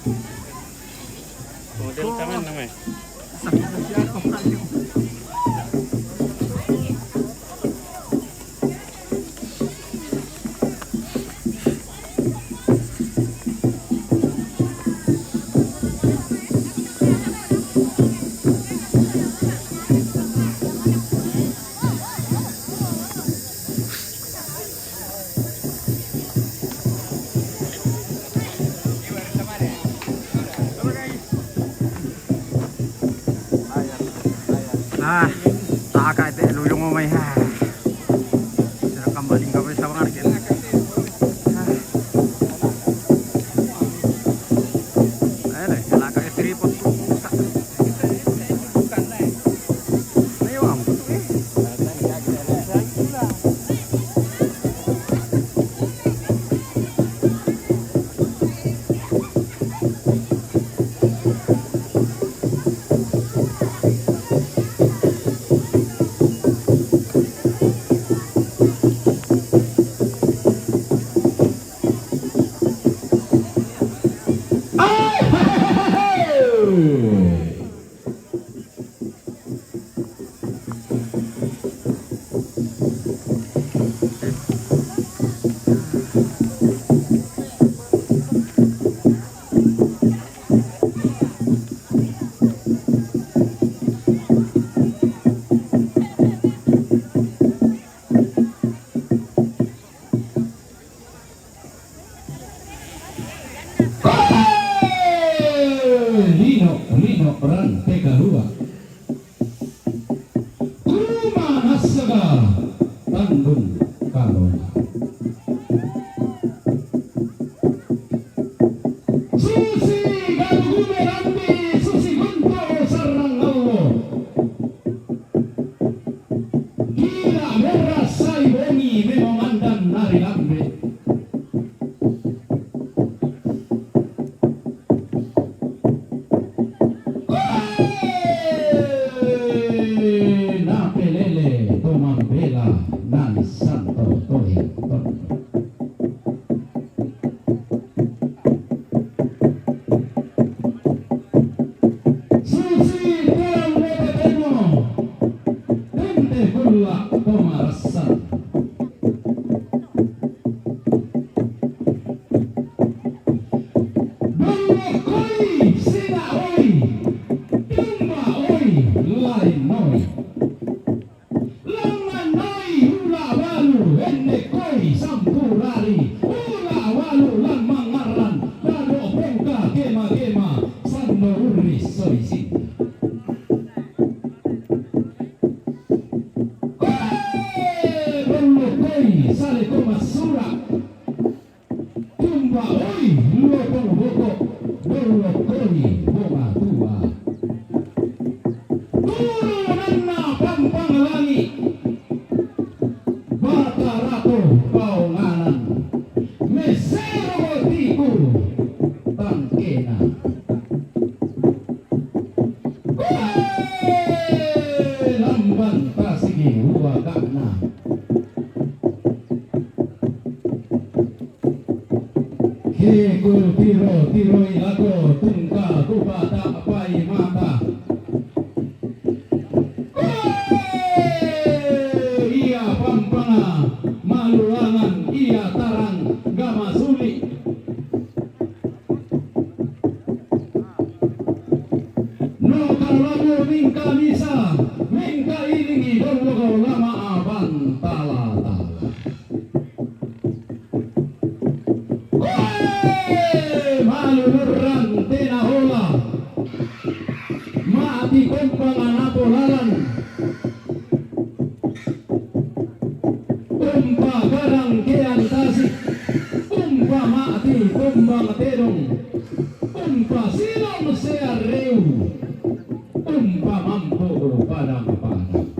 Model tangan namanya. Ah, taka ito, luyong mo may, ah. Sira kambaling ka may sa mga akin. Ah. Ayan eh, kalaka yung tripod ko. Ayaw ang. Lino, Lino, Rante Kalua. Kuma Nasaga, Tandun Kalua. Susi Galugume Rante, Susi Gunto Sarang Allo. Kira merasai bongi memomandan nari lambe. Napelele tomambela nani santo toya tondo. Susi Tuan Wetepeno, Tente Kulla Pomarasan. Dulukoi, Sina oi, Tumba oi, Lain oi. Langan noi ula walu, ende koi sampurari, ula walu lang mangaran, dado pongka kema-kema, sando uri soisin. Koe, bolo koi, sale koma sura. Tumba oi, lotong boko, bolo koi, boma tua. Turunanna pampang langi, batarato paonganan, mesero botiku tangkena. Koe, lamban tasigi uakakna. Ke kutiro-tiroi lako tungka kupata pai mata. Koe, ia pampanga maluangan ia tarang gama suli. No kalamu mingka misa, mingka ilingi dolo lama abang tala-tala. Koe, malulurang tena hola. Mati kompang anapo lalan. Umpa kadang kean tasik. Umpa mati kumbang tedong. Umpa silong seareu. Umpa mampu padang-padang.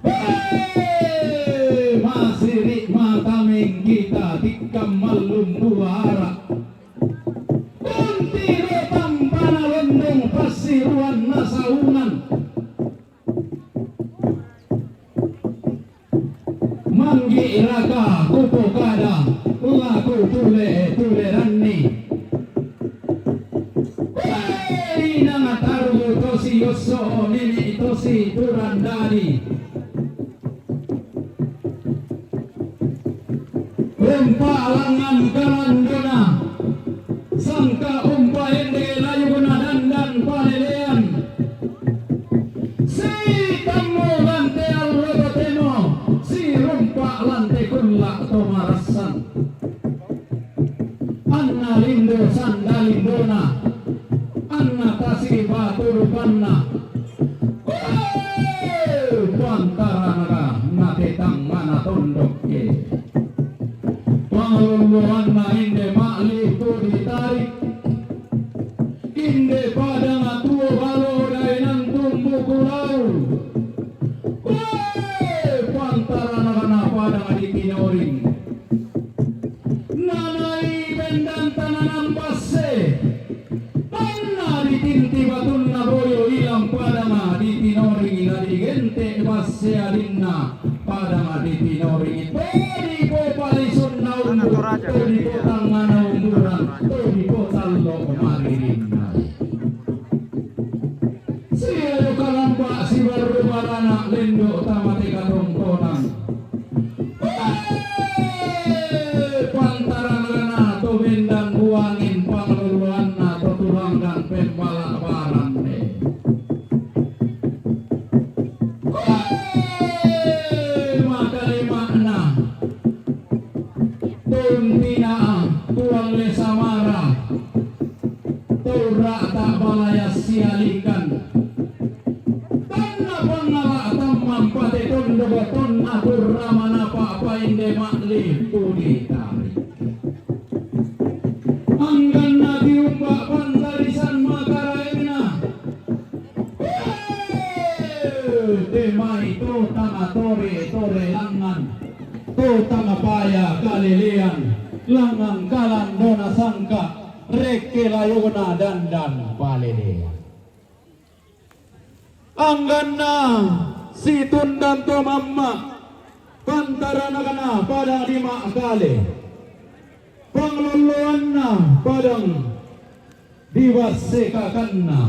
Hei, masiri matameng kita tikkam mallumbu ara. Kunti rotang panalondong passiruan nasaungan. Manggi raka kupokada, laku tu Tuleranni. Wei, nangataru tosi yosso, nini tosi turandali. Umpa langngan kalandona, sangka umpa ende layugna dandan palelean. Sitammu lante allo totemo, sirumpa lante kulla to marassan. Anna lindo sandalindona, anna tasi batu rupanna. Wee! Pantarana natetang mana tondokke. Panglolloanna inde ma'li tu ditarik. Inde padang tuo balo daenang tumbuku lau. Wee! Pantarana padang ditinoring. Nanai bendanta nanang basse. Panna ditinti batunna boyo ilang padang ditinoring, nadigente basse adinna padang ditinoring. To dipopalisunna umbu, to dipotangngana umburan, to dipotallo maririnna. Sia jo kalamba sibarru barana lendo tama te katongkonan. Wee! Pantarana to bendang buangin, panglolloanna to turanggang pembala baranne. Wee! Maka lema'na. Tuntina tuang le samara. Taura'ta balaya sialikan. Tanna pangala tammang pate tondok tonna turra manapa painde ma'li pudi tari. Angganna tiumba pantarisan makaraengna. Wee! Temai to tama tore, tore langngan. To tama paya kalelean. Langngan kalandona sangka. Rekke layona dandan palelean. Angganna situndan to mamma, pantaranakna padang di Makkale. Panglolloanna padang di Bassekakanna.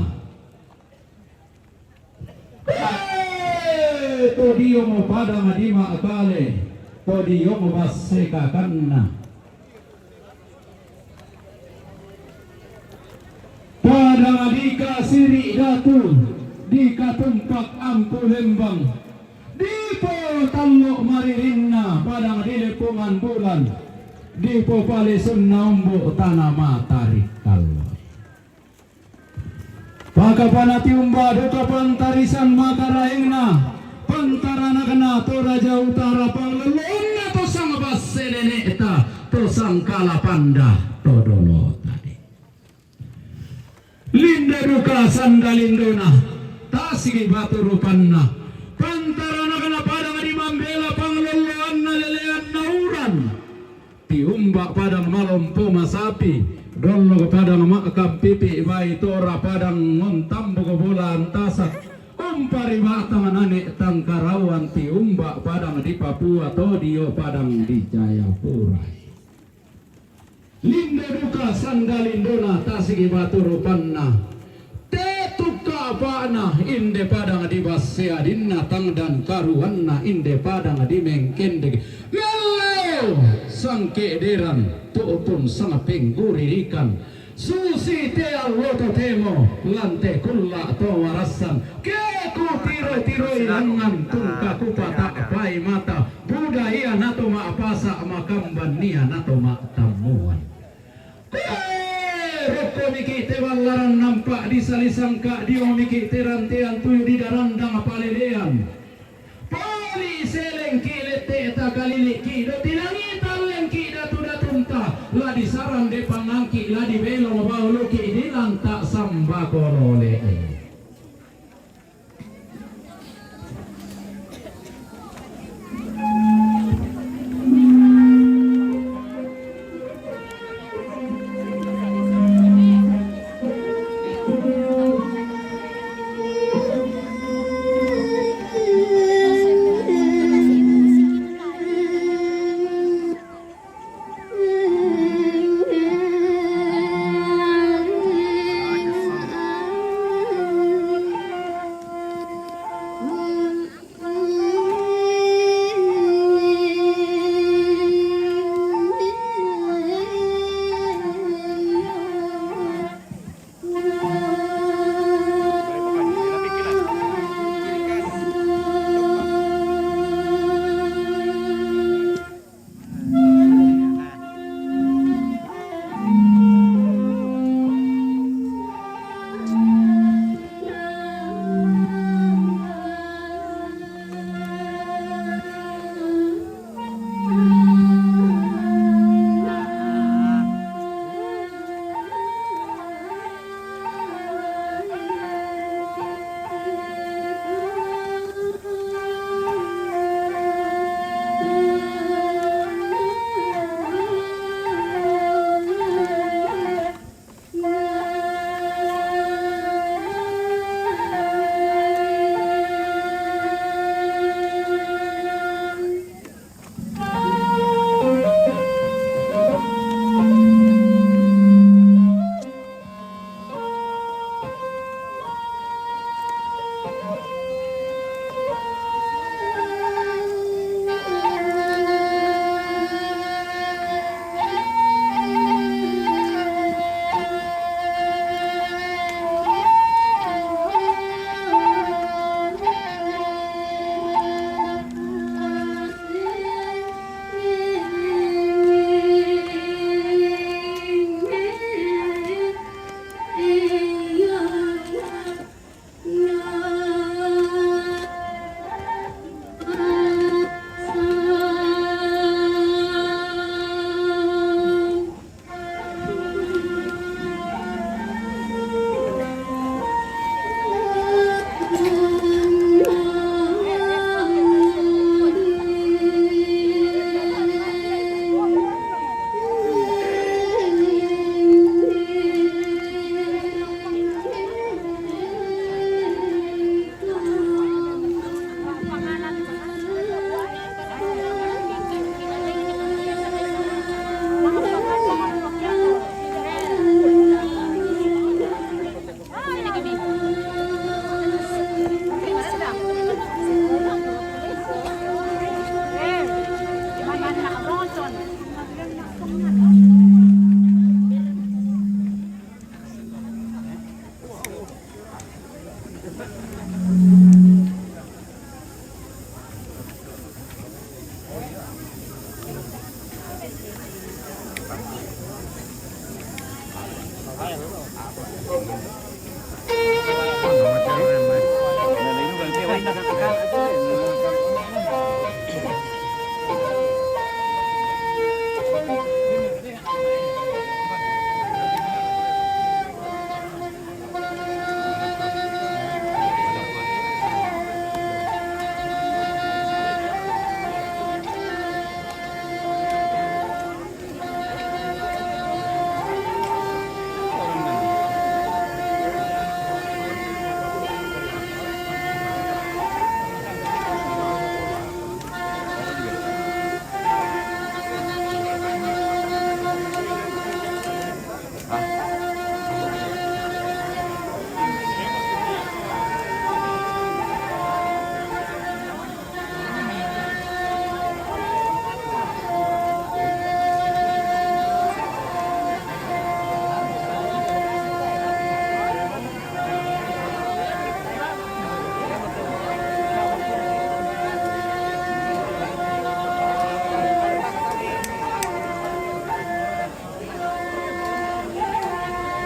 Wee! To diomo padang di Makkale, to diomo Bassekakanna. Padang di Kasiri Datu, di Katumpak Ampu Lembang, dipotallo maririnna padang di Lepongan Bulan, dipopalisunna umbu tana matarik tallo. Pakapana tiumba duka pantarisan makaraengna, pantaranakna to Raja Utara, panglolloanna to sang basse nene'ta, to sangkala panda to dolo tadi. Linde duka sandalindona, tasigi batu rupanna, pantaranakna padang di Mambela, panglolloanna leleanna uran. Tiumba padang malompo masapi, dollo padang ma'kampipi, bai tora padang ngontambuk bola antasak, umpa ri batang nane tangkarauan, tiumba padang di Papua, to dio padang di Jayapura. Linde duka sandalindona, tasigi batu rupanna. Te tukka apa'na, inde padang di Basse adinna, tangdan karuanna inde padang di Mengkendek. Mello sangke deran, tu'tun sang pengkuririkan. Susi te allo totemo, lante kulla to marassan. Ke kutiroi-tiroi langngan tungka kupata'pai mata, buda ia nato ma'pasa, makamban ia nato ma'tammuan. Koe, rokkomiki te ballaran nampa disalisangka, diomiki te rantean tuyu didarandang palelean. Poli selengki lette'ta kaliliki, do tilangi tallengki datu-datunta, la disarang depangangki, la dibelong bauluki, dilanta sambako lole'e.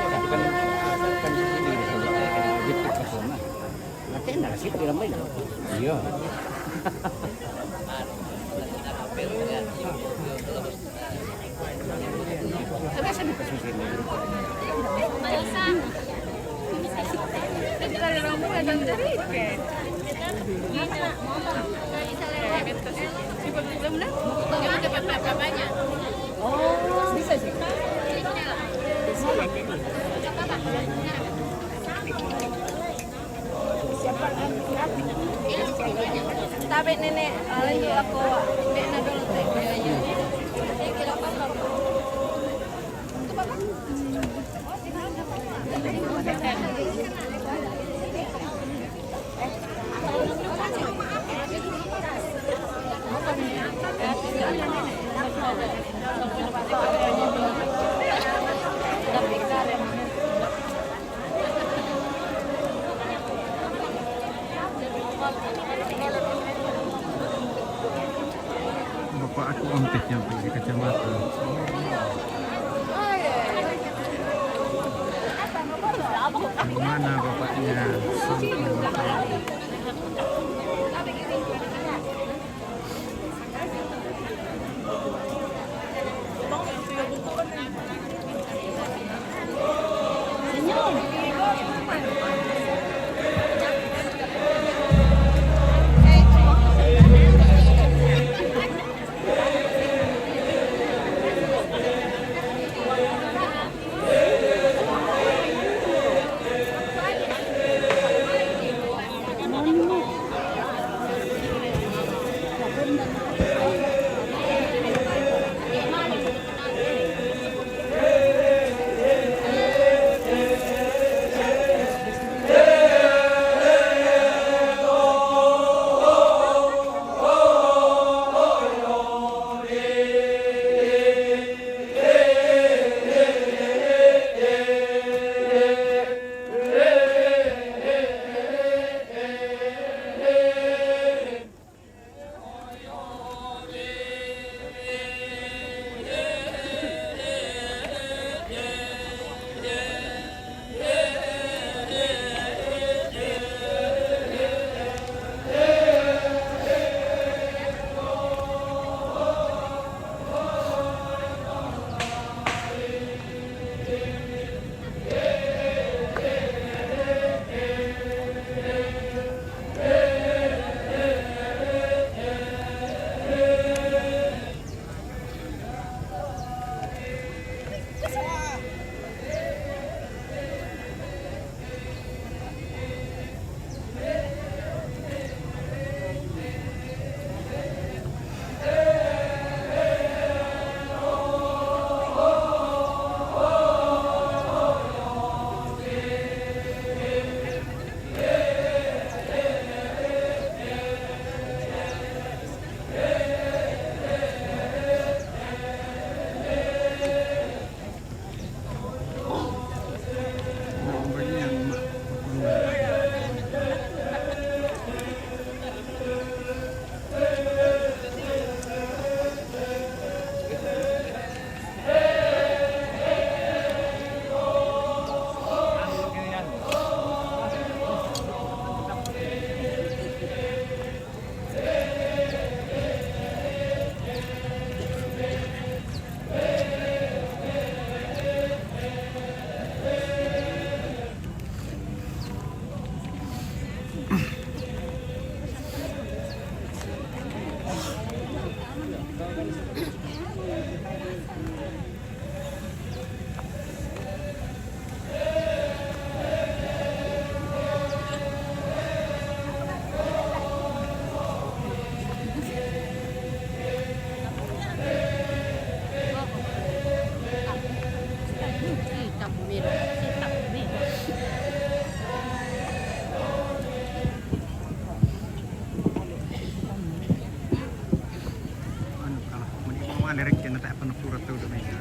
Kan, kan ini, kan ini, kan ini, kan ini. Latihan na kasi, pira may lang. Iya. Ano sa dito sa sila? Oh, bisa sih. Tabi nene, ah, lanjut ako. Hindi na doon, te. Bapak aku ontek yang pergi kacamata. Mana bapaknya? Anu, kalau mau di bawah lerek kena tak pernah pura tahu tu, Mega.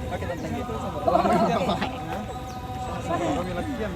Pakai tentang gitu. Kami latihan.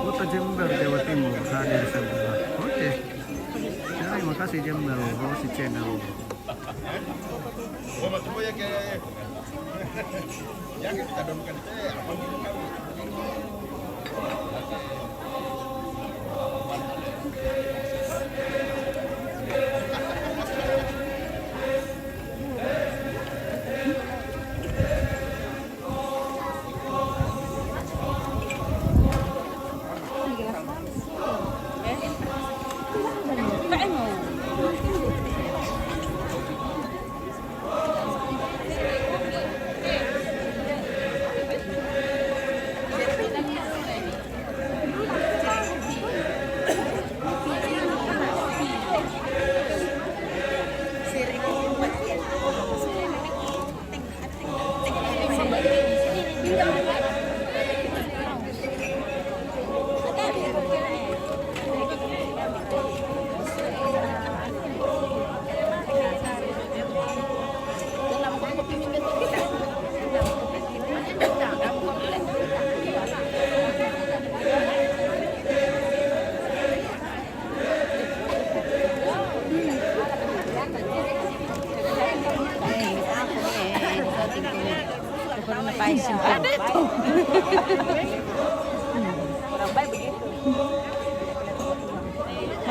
Kota Jember, Jawa Timur hadir semua. Oke. Terima kasih Jember Rosi Channel.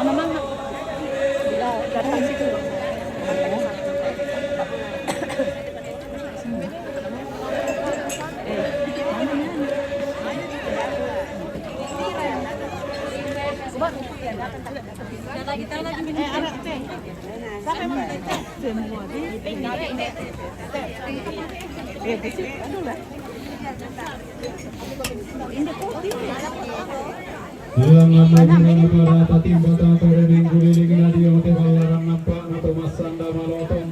Mama, mama. Datang situ. Ilang lama bilang pada tatimba tantore minggu liling nadio te ballaran nampak nato masanda malotong.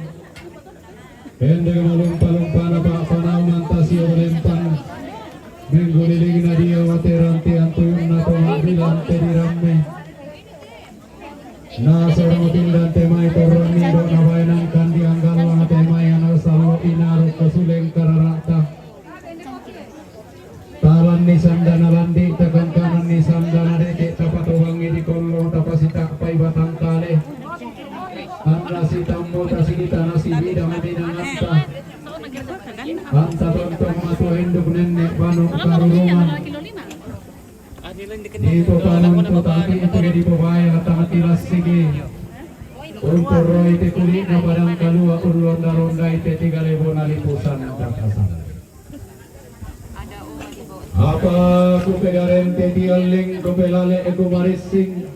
Ende malumpa-lumpa na pa panau mantasi olempang. Minggu liling nadio te ranti antuyun nato mabilang te diramme. Na sorong tindan te mai torong mindo na baenang kandi anggalla te mai ana salo inaro kasuleng kararata. Talan ni sandana landi, takangkanan ni sandana deke, tapatobangi di kollo, tapasita pai batang kale. Anna sitammo tasita nasi bidang minanganta. Anta tontong matua induk nenek banu karurungan. Di totanan totaki itu di pobae atang tilas sigi. Untuk roi te kulit na padang kalua ulonda-ronda ite tiga lebona lipusan takasan. Apa ku pegarente dialling ku pelale ku marissing.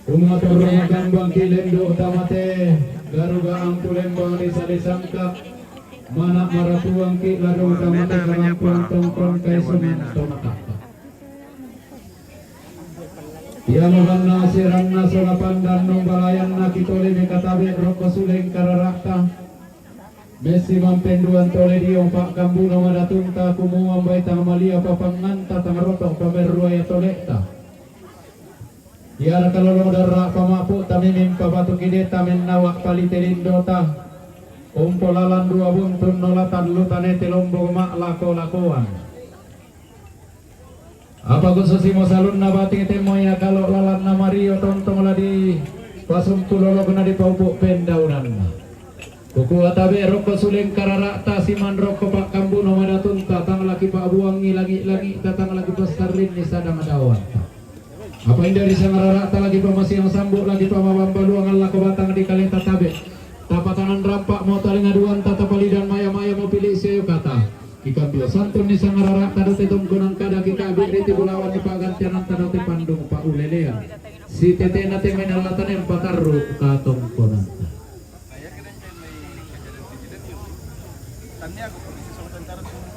Umatur magambang kilendo tamate garuga angku lembang desa disangka. Mana maratuang ki lado tamate kalampuang tongkon kaisuman tomataka. Ia mabanna siranna solapan dannung balayanna kitole mekatabe rokko suleng kararakta. Messi mampenduan tole dio pakkambuno madatunta kumuang baitang malia papanganta tangaroto pamerrua ia toleta. Iara kalolo darra pamapu tamimin papatu kideta mennawa palite lindota. Umpo lalan dua buntun nola tallu tanete lombong maklako-lakoan. Apa khususimo salunna bating temmo ia kalo lalanna mario tontong la di pasumpu lolokna di paupu pendaunanna. Kukua tabe rokko suleng kararakta siman rokko pakkambuno madatunta tang laki pabuangi langi-langi ta tang laki passarrinni sadang dawanta. Apa inda di sangararakta laki pamasiang sambu laki pamabambaluang lako batang di kaleta tabe. Tapatanan rampak mo talinga duanta tapalidan maya-maya mo pili seyo kata. Ikambio santun ni sangarara tado te tongkonan kada kika abik riti bulawan ni pagantianan tado te pandung pa ulelean. Si tetena te menalatan yang patarru ka tongkonan.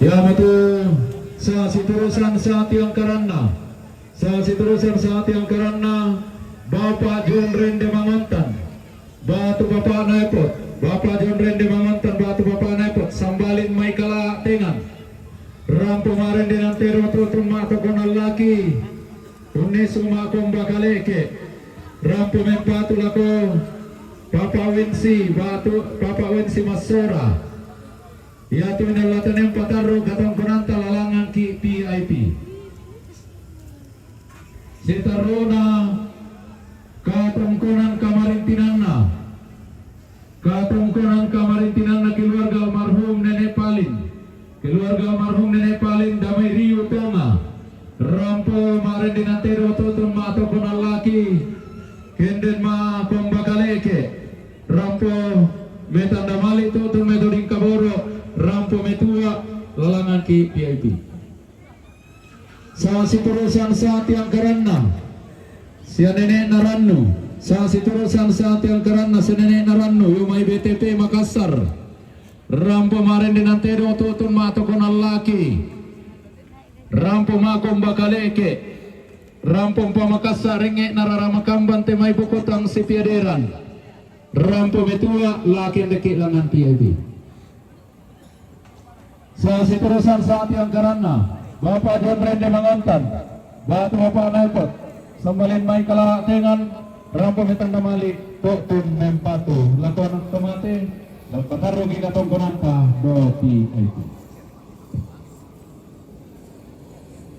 Ya matu sa siturusan sa tiang karanna. Sa siturusan sa tiang karanna. Bapak John Rende Mangontan. Batu Bapak Naipot, Bapak John Rende Mangontan, Batu Bapak Naipot, sambalin mai kala tengan. Rampo marende nantero tutun ma tokonan laki. Unnesu ma komba kaleke. Rampo mempatu lako Papa Winsi, Batu Papa Winsi Massora. Iatu minallatanen patarru katongkonanta lalangan ki V I P. Setarrona katongkonan kamarintinanna. Katongkonan kamarintinanna Ero tu'tun ma toko nallaki, kenden ma komba kaleke, rampo metanda mali tu'tun metoding kaboro, rampo metua, lalangan ki P I P. Sa siturusan sa tiang karanna, sia nene'na rannu, sa siturusan sa tiang karanna, sia nene'na rannu, io mai B T P Makassar, rampo marende nantedo tu'tun ma toko nallaki, rampo ma komba kaleke, rampo mpamakassa rengnge' na rara makambang te mai pokotang sipiaderan. Rampo metua laki ndeke langan P I P. Sa siturusan sa tiang karanna, Bapak John Rende Mangantan, batu Bapak Naipot, sembalen mai kala tengan, rampo metanda mali, tu'tun mempatu, lako anak tomate, dan patarruki katongkonanta, do P I P.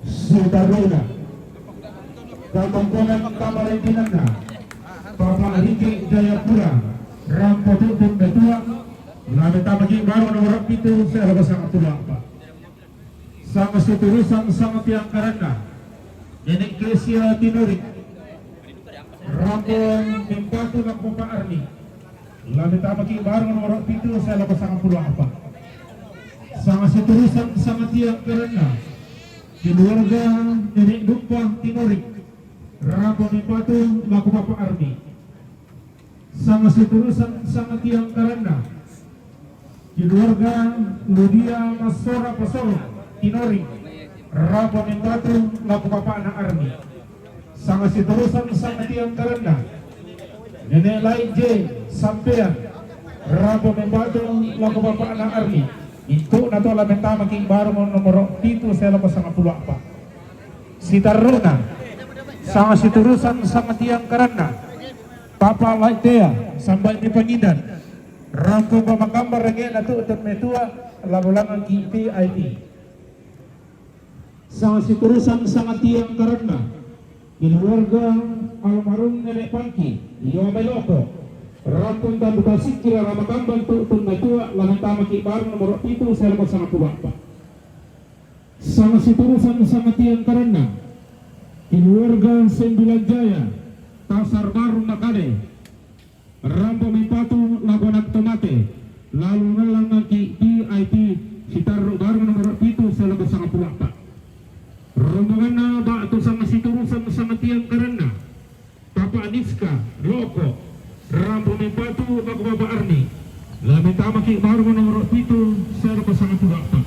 Sitarru'na. Katongkonan kamarentinanna. Papa Riki Jayapura. Rampo tu'tun metua. Lame tamaki baru nomor pitu, saya loko sangat tua apa. Sama siturusan sama tiang karanna. Nenek Kesia Tinuri. Rampo mempatu lako Bapak Arni. Lame tamaki baru nomor pitu, saya loko sangat puluh apa. Sama siturusan sama tiang karanna. Keluarga Nenek Dumpa Tinuri. Rampo mempatu lako Bapak Arni. Sama siturusan sama tiang karanna. Keluarga Ludia Masora Pasoro Tinuri. Rampo mempatu lako Bapakna Arni. Sama siturusan sama tiang karanna. Nenek Lai J sampean, rampo mempatu lako Bapakna Arni. Intu'na to lame tamaki baru nomor pitu, saya loko sangat puluh apa. Sitarru'na. Sama siturusan sama tiang karanna. Papa Lai Tea, sambai ni pangidan. Rampo pamakamba rengnge'na tu'tun metua, lako langan ki P I P. Sama siturusan sama tiang karanna. Keluarga almarhum Nenek Pangki, io mai loko. Rampo tandu kasikki rara makambang tu'tun metua, lame tamaki baru nomor pitu, saya loko sangat puluh apa. Sama siturusan sama tiang karanna. Keluarga Sembilan Jaya, Pasar Baru Makale. Rampo mempatu lako anak tomate, lalu nallangan ki P I P, sitarru baru nomor pitu, saya loko sangat puluh apa. Rombonganna ba'tu sama siturusan sama tiang karanna. Papa Niska, loko, rampo mempatu lako Bapa Arni. Lame tamaki baru nomor pitu, saya loko sangat puluh apa.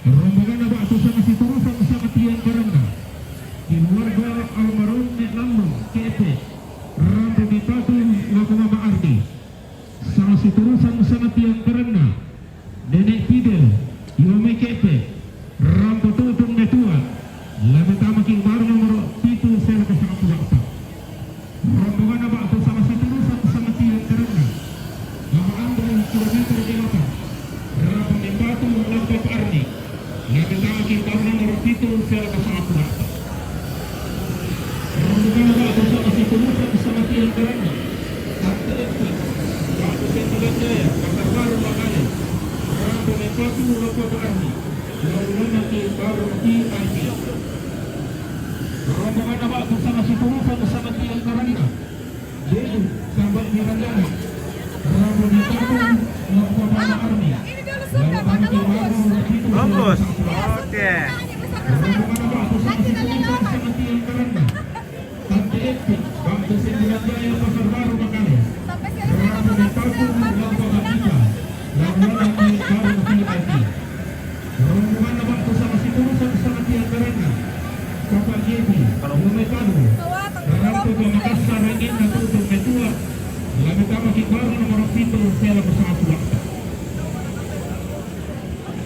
Rombonganna ba'tu sama siturusan sama tiang karanna. Keluarga almarhum Nek Lambo, Kepe, rampo mempatu lako Bapa Arni. Sama siturusan sama tiang karanna. Nenek Fidel, io mai Kepe, rampo tu'tun metua, lame tamaki baru nomor pitu, saya loko sangat puluh apa. Rombonganna ba'tu sama siturusan sama tiang karanna. Bapa Andre kilometer delapan. Rampo mempatu lako Bapa Arni. Lame tamaki baru nomor pitu, saya loko sangat puluh apa. Rombonganna ba'tu sama siturusan sama tiang karanna. Tante Epi, ba'tu Sembilan Jaya, Pasar Baru Makale. Rampo mempatu lako Bapa Arni. Lalu langan ki baru P I P. Rombonganna ba'tu sama siturusan sama tiang karanna. Jeju, sambai ni ranjana. Rampo mempatu lako Bapakna Arni. Lalu langan ki baru nomor pitu, saya loko sangat puluh apa. Oke. Rombonganna ba'tu sama siturusan sama tiang karanna. Tante Epi, ba'tu Sembilan Jaya, Pasar Baru Makale. Rampo mempatu lako Bapak Gita. Lalu langan ki baru P I P. Rombonganna ba'tu sama siturusan sama tiang karanna. Papa Jepi, io mai Padu. Rampo pamakassa rengnge'na tu'tun metua, lame tamaki baru nomor pitu, saya loko sangat puluh apa.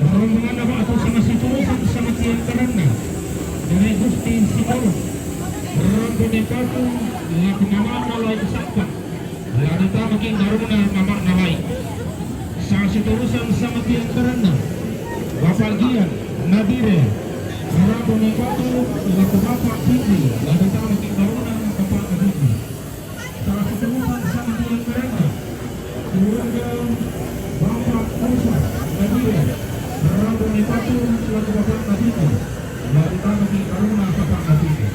Rombonganna ba'tu sama siturusan sama tiang karanna. Nenek Gusti Siporo. Rampo mempatu lako Mama'na Lai Sappa. Lame tamaki baruna Mama'na Lai. Sama siturusan sama tiang karanna. Bapak Gian, Nadire. Rampo mempatu lako Bapak Fitri. Lame tamaki baruna Bapakna Fitri. Sama siturusan sama tiang karanna. Keluarga Bapak Musa, Nadire. Rampo mempatu lako Bapakna Fitri. Lame tamaki baruna Bapakna Fitri.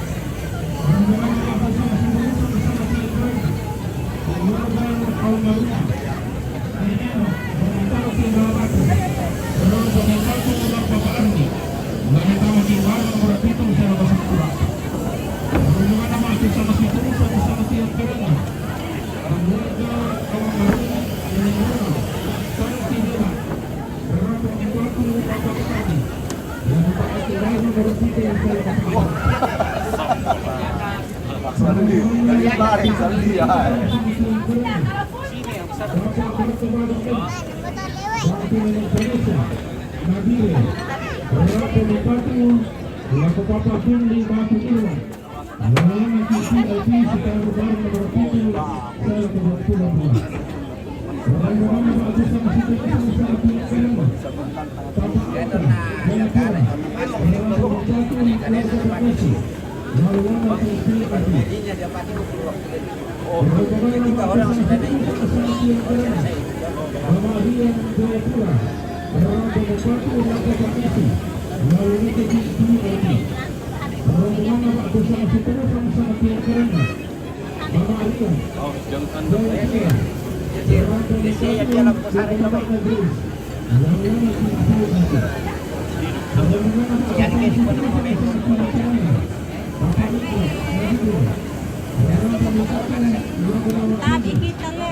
Tabi kita le.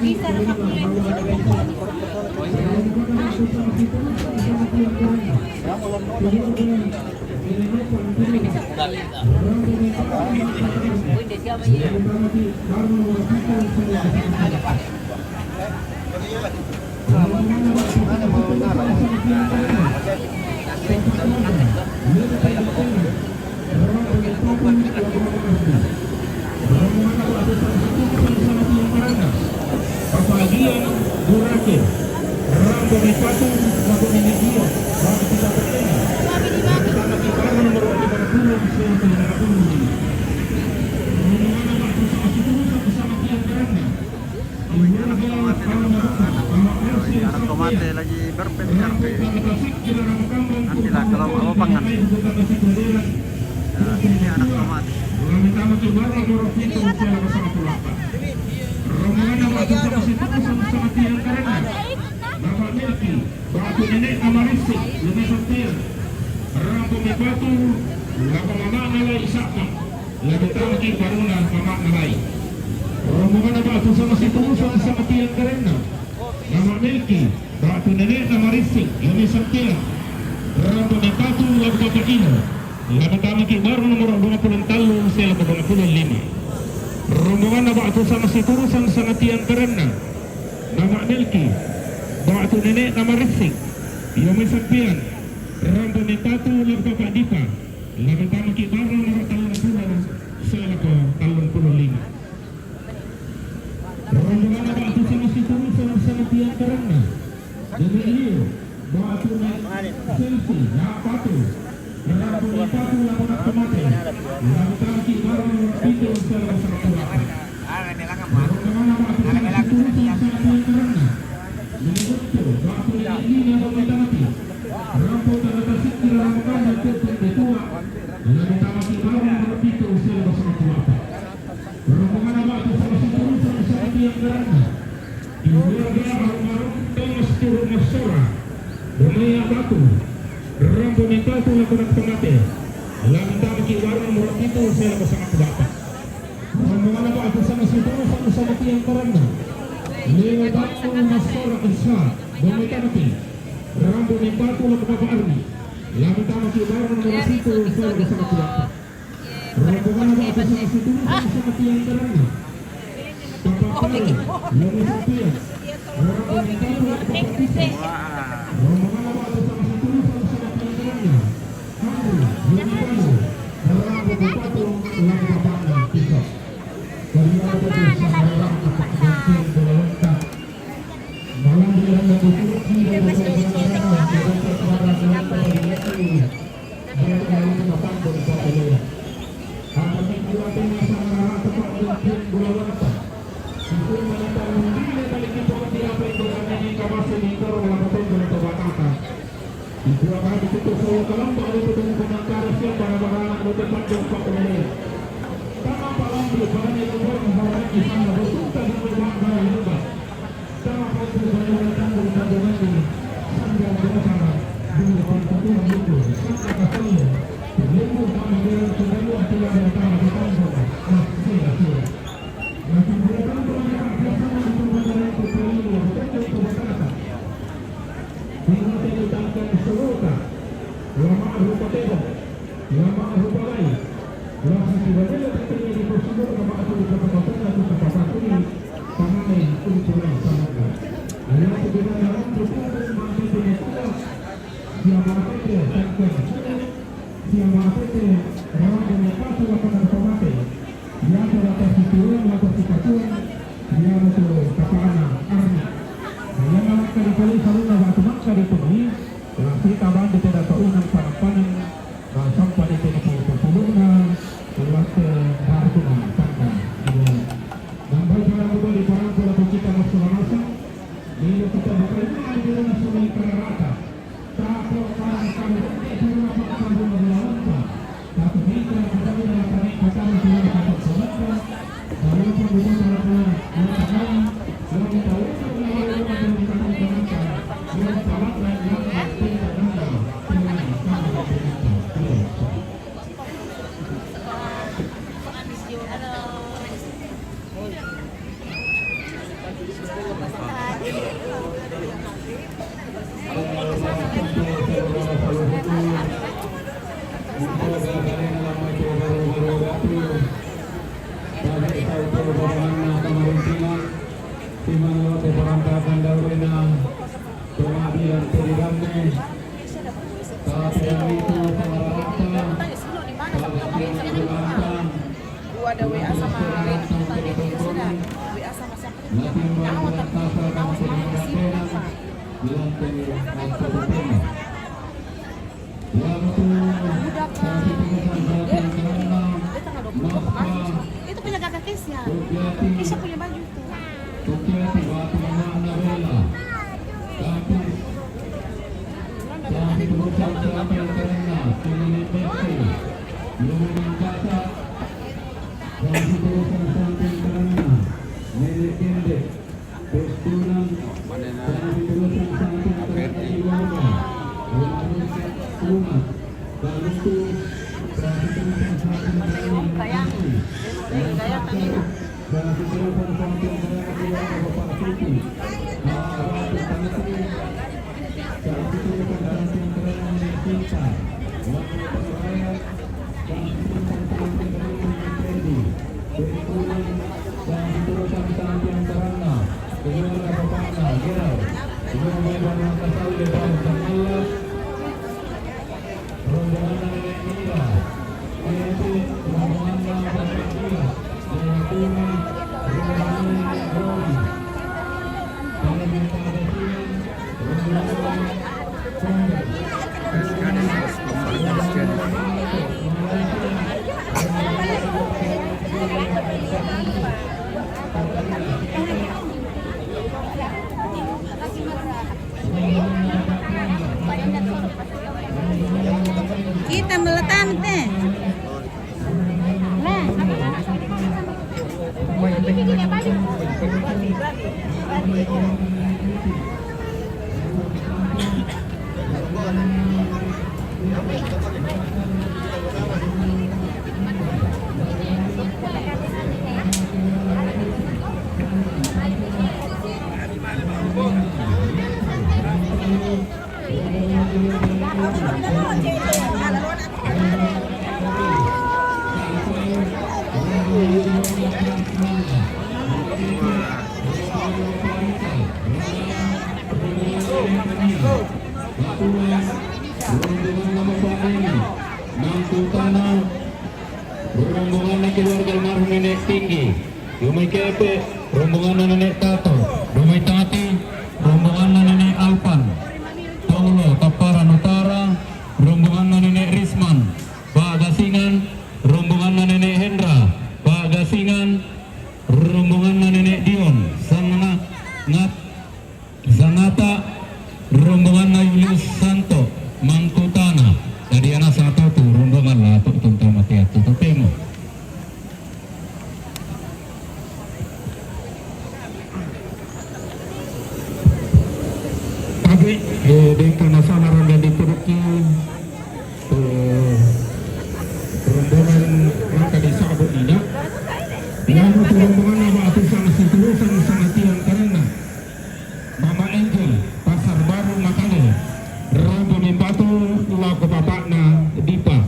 Bisa na sa kuya. Ini anak tomate lagi berpencar. Nantilah kalau mau pangan. Nah, ini anak tomate. Batu nenek na marisik, lima santian. Rampo me batu, lako mama na lai isapa. Lako tama ki baruna mama na lai. Rombongan na batu sama si Tulu sama sama tiang karena. Mama Melki, batu nenek na marisik, lima santian. Rampo me batu, lako papa ino. Lako tama ki baru nomor dua puluh telu, saya lako dua puluh lima. Rombongan na batu sama si Tulu sama sama tiang karena. Mama Melki, batu nenek na marisik, lima santian. Rampo me batu, lako papa Dipa. Lako tama ki baru nomor telu puluh, saya lako telu puluh lima. Rombongan na batu sama si Tulu sama sama tiang karena. Demi Liu, batu na selfie, na batu. Rampo me batu, lako na tomate. Lako tama ki baru nomor pitu, saya lako sama puluh delapan. Rombongan na batu sama si Tulu sama sama tiang karena. Demi Uttu, batu na ini, lako na tomate. Rampo tama tasik kira rampo na tetap betua. Lako tama ki baru nomor pitu, saya lako sama puluh delapan. Rombongan na batu sama si Tulu sama sama tiang karena. Keluarga almarhum Thomas Turun Masora. Rumah batu. Rampo me batu, lako na tomate. Lako tama ki baru nomor pitu, saya lako sama puluh delapan. Rombongan na batu sama si Tulu sama sama tiang karena. Leo batu Masora Isa. Rumah mati. Rampo me batu, lako papa Arni. Lako tama ki baru nomor pitu, saya lako sama puluh delapan. Rombongan na batu sama si Tulu sama sama tiang karena. Papa Paro, lima santian. Rampo me batu, lako papa Tisa. Rombongan na batu sama si Tulu sama sama tiang karena. Andri, lima puluh. Rampo me batu, lako papa Tisa. Kalian ada di sana, orang apa yang bola lengkap. Malam di dalam buku, di dalam buku, di dalam buku, di dalam buku. Siamo a tutti, siamo a tutti, siamo a tutti, eravamo nel caso la cosa che fate, ya te la participazione, ya te la partecipazione, ya te la partecipazione, ya te la partecipazione, ya te la partecipazione, la sita bande te da ta unang panang-panang, na sampa di te na pupuluna, latte harkuna tangka. Nambai para mudari parang pula pukita masuk masa, nilo kita bukan ini ada na sumai kararata. Ada W A sama Reni, sudah W A sama siapa? Nah, otak sini apa? Budak, eh, dia tanggal dua puluh dua kemarin. Itu punya kakak Kesia. Kesia punya baju tuh. Kita melatang teh. Rombongan keluarga almarhum Nenek Tinggi. Dumai Kepe, rombongan Nenek Tato. Dumai Tati, rombongan Nenek Alpan. Tolo, Taparan Utara, rombongan Nenek Risman. Pak Gasingan, rombongan Nenek Hendra. Pak Gasingan, rombongan Nenek Dion. Sangana, ngat, Sangata, rombongan Yulius Santo, Mangkutana. Jadi anak satu tu rombongan lah tu tentang mati hati tu temo. Tapi, eh, dengka nasana rangga di Turki, eh, rombongan maka di Sabuk Nina. Yang rombongan nama atu sama si turusan sama tiang karena Mama Angel, Pasar Baru Makale, Rabu Mimbatu, lako bapakna Dipa.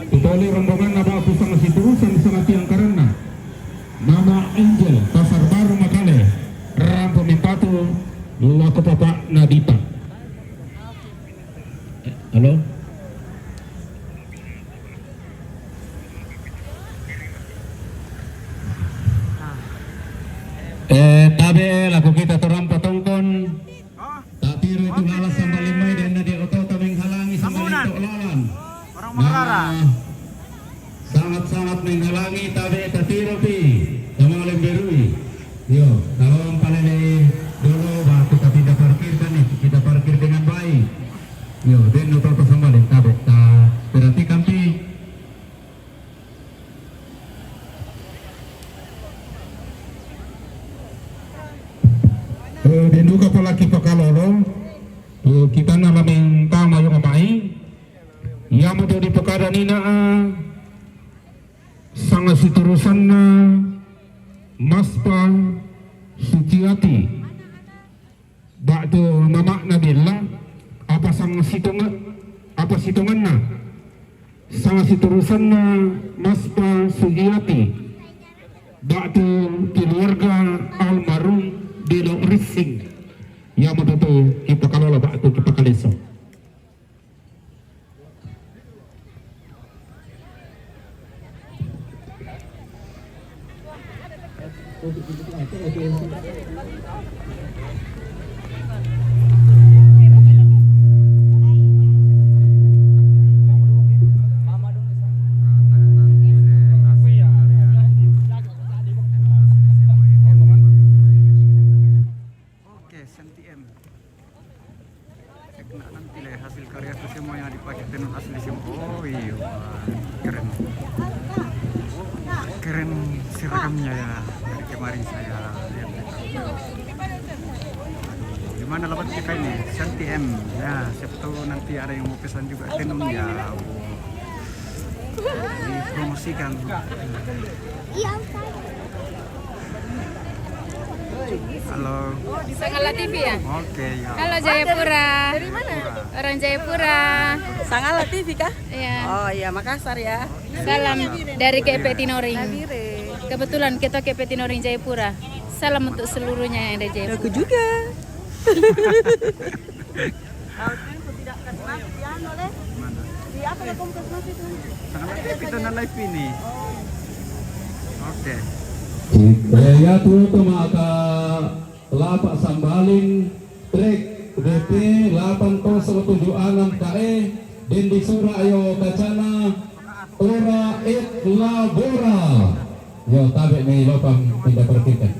Tutoli rombongan nama atu sama si turusan sama tiang karena Mama Angel, Pasar Baru Makale, Rampo Mimbatu, lako Bapak Nadipa. Eh, halo? Eh, tabe' lako kita torang patongkon. Ta'tiro itu lalan sambaling mai, denna de' oto-oto menghalangi sambaling to' lalan. Nah, sangat-sangat menghalangi, tabe' ta'tiro pi, sambaling berui. Yo, kalau palele dolo, waktu kita pindah parkir kan nih, kita parkir dengan baik. Yo, denna oto-oto sambaling, tabe' ta perhatikan pi. Eh, denduka pala kipakalolo, eh, kitana la mengtama yo mai. Iamoto dipakadanina, ah, sanga siturusanna Maspa Suciati. Ba'tu mama'na bella, apa sanga sitonga-, apa sitonganna, sanga siturusanna Maspa Sugiati, ba'tu keluarga almarhum Delo Rissing. Iamoto tu kipakalola ba'tu kipakaleso. Oke, Santi M. Cek nak nanti le hasil karyaku semua yang dipakai tenun asli semua. Oh iya, wah, keren. Keren seragamnya ya. Dari kemarin saya lihat itu. Aduh, gimana lawan kita ini? Santi M. Ya, siapa tahu nanti ada yang mau pesan juga tenun ya. Dipromosikan. Halo. Sangala T V ya? Oke, ya. Halo Jayapura. Dari mana? Orang Jayapura. Sangala T V kah? Iya. Oh iya, Makassar ya. Salam dari K P Tinoring. Nabire. Kebetulan kita K P Tinoring Jayapura. Salam untuk seluruhnya yang ada Jayapura. Aku juga. Kalau itu tidak kasih masuk di anu, Le. Di apa, Le, kompleks masuk itu? Sangat aktif itu na live ini. Oh. Oke. Eh, ya, tu, tu maka lapak sambaling trek D P lapan kosong tujuh enam K E, den di sura yo kacana ora et labora. Yo, tabe' mai lopang pindah pertikan.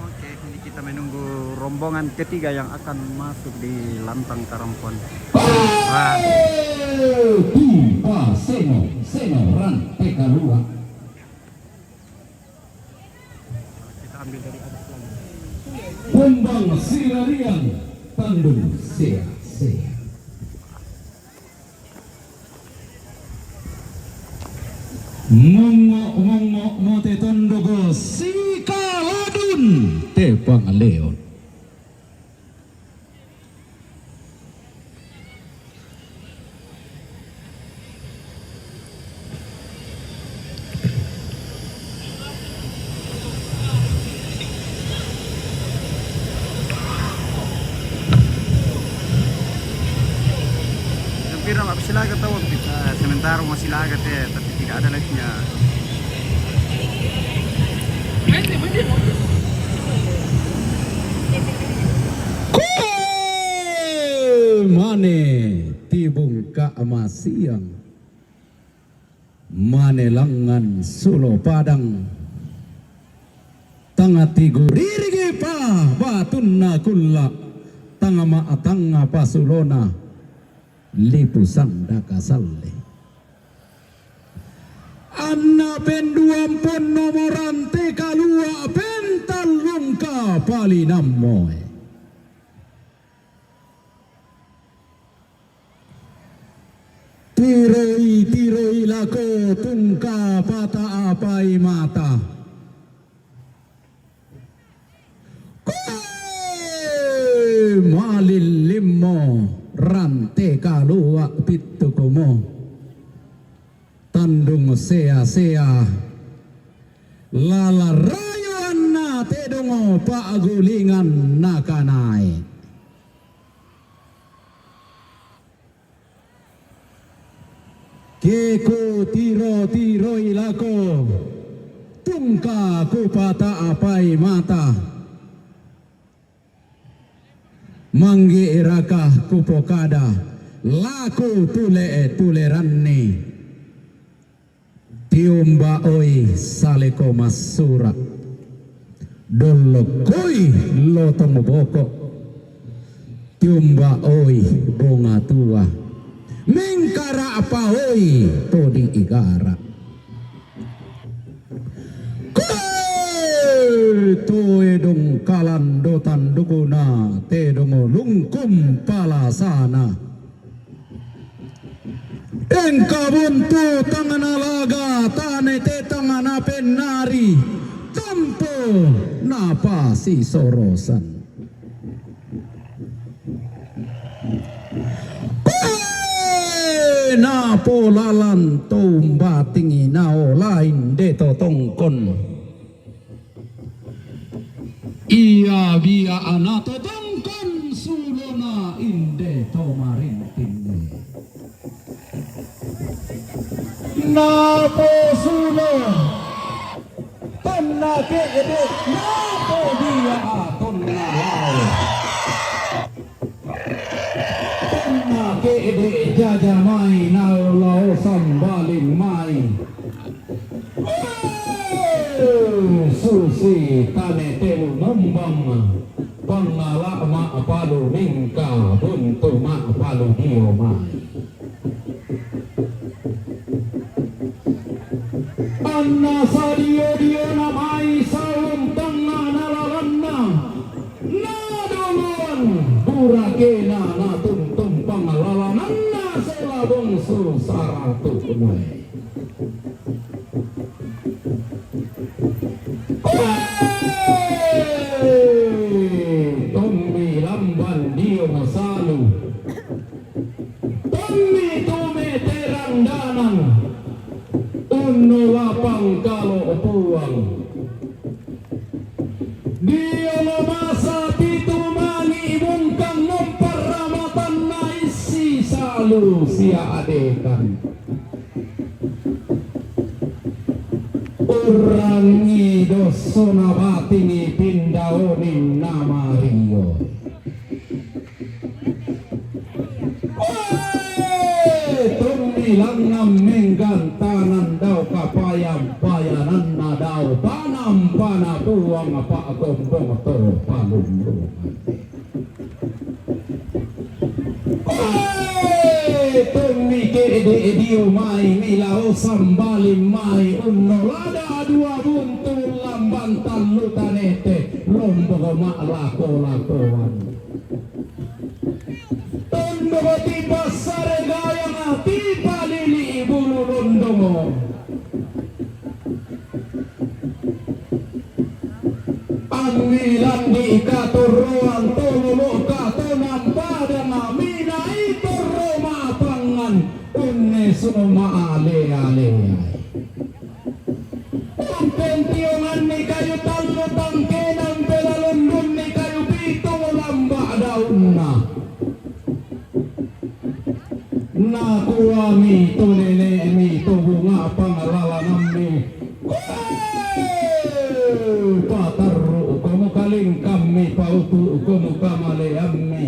Oke, ini kita menunggu rombongan ketiga yang akan masuk di Lantang Karompuan. Wah. Tipa seno, seno ran T K dua. Kita ambil dari atas lagi. Kumbang sirariang tandung sea-sea. Mongo'-mongo' mo te tondogo sikaladun te pangaleon. Hampir nak masilaga tau, kita sementara masilaga te, tapi tidak ada live-nya. Koe mane tibungka' masiang. Mane langngan sulo padang, tanga tigu ririgi pa batunna kulla', tanga ma'tanga pa sulona lipu sanda kasalle. Anna penduang ponno morante kalua' pentallungka palinammoe. Tiroi, tiroi lako tungka pata'apai mata. Koe malillimmo rante kalua' pittukumo. Tandung sea-sea. Lalarayoanna tedongo pa'gulingan nakanae. Ke kutiro-tiroi lako, tungka kupata'apai mata. Mangge'eraka kupokada, lako tule-tuleranni. Tiumba'oi saleko massura, dollokkoi lotong boko, tiumba'oi bonga tua, mengkara'paoi to di'igara. Koe toe dongkalan do tandukuna, tedongo lungkum palasana. Engka buntu tangana laga, tane te tangana pennari, tampo napasisorosan. Koe napolalan to umbatingi naolain de to tongkon. Iya bia'na to tongkon sulona inde to marintinne. Naposulo tonna ke'de, napobia'a tonna lao. Tonna ke'de jaja mai, nalao sambaling mai. Susi tane telu mumbang, pangala ma'palu mingka, buntu ma'palu dio mai. Anna sadio-diona mai saung tengngana lalanna, nadongoan burakena natuntung pangalalananna sela bongsu saratu mai. Koe tommi lamban dio masalu. Tommi tu meterang danang, unnola pangkalo Puang. Dio lo masa pitu mangi bungkang nomparramatanna issi salu sia adekan. Urrangi dossona batingi pindaoninna Mario. Oe, tommi langngang menggantangan dao kapayang-payananna dao panampana Puang pa'kombong to palundungan. Oe, tommi ke'de dio mai milao sambaling mai unnola dao dua buntu lamban tallu tanete lomboko ma'lako-lakoan. Tondoko tipassare gayang, tipalili bulu londongo. Angngi landi katorroang tololo katonang padang minai torro mapangngan unne suma'ale-aleai. Umpentionganni kayu tallu tangkena, umpelalundunni kayu pitu lamba daunna. Nakuami tu nene'mi tu bunga pangalalanammi, "Wee, patarru'ko mukalingkammi, pautu'ko mukamaleammi."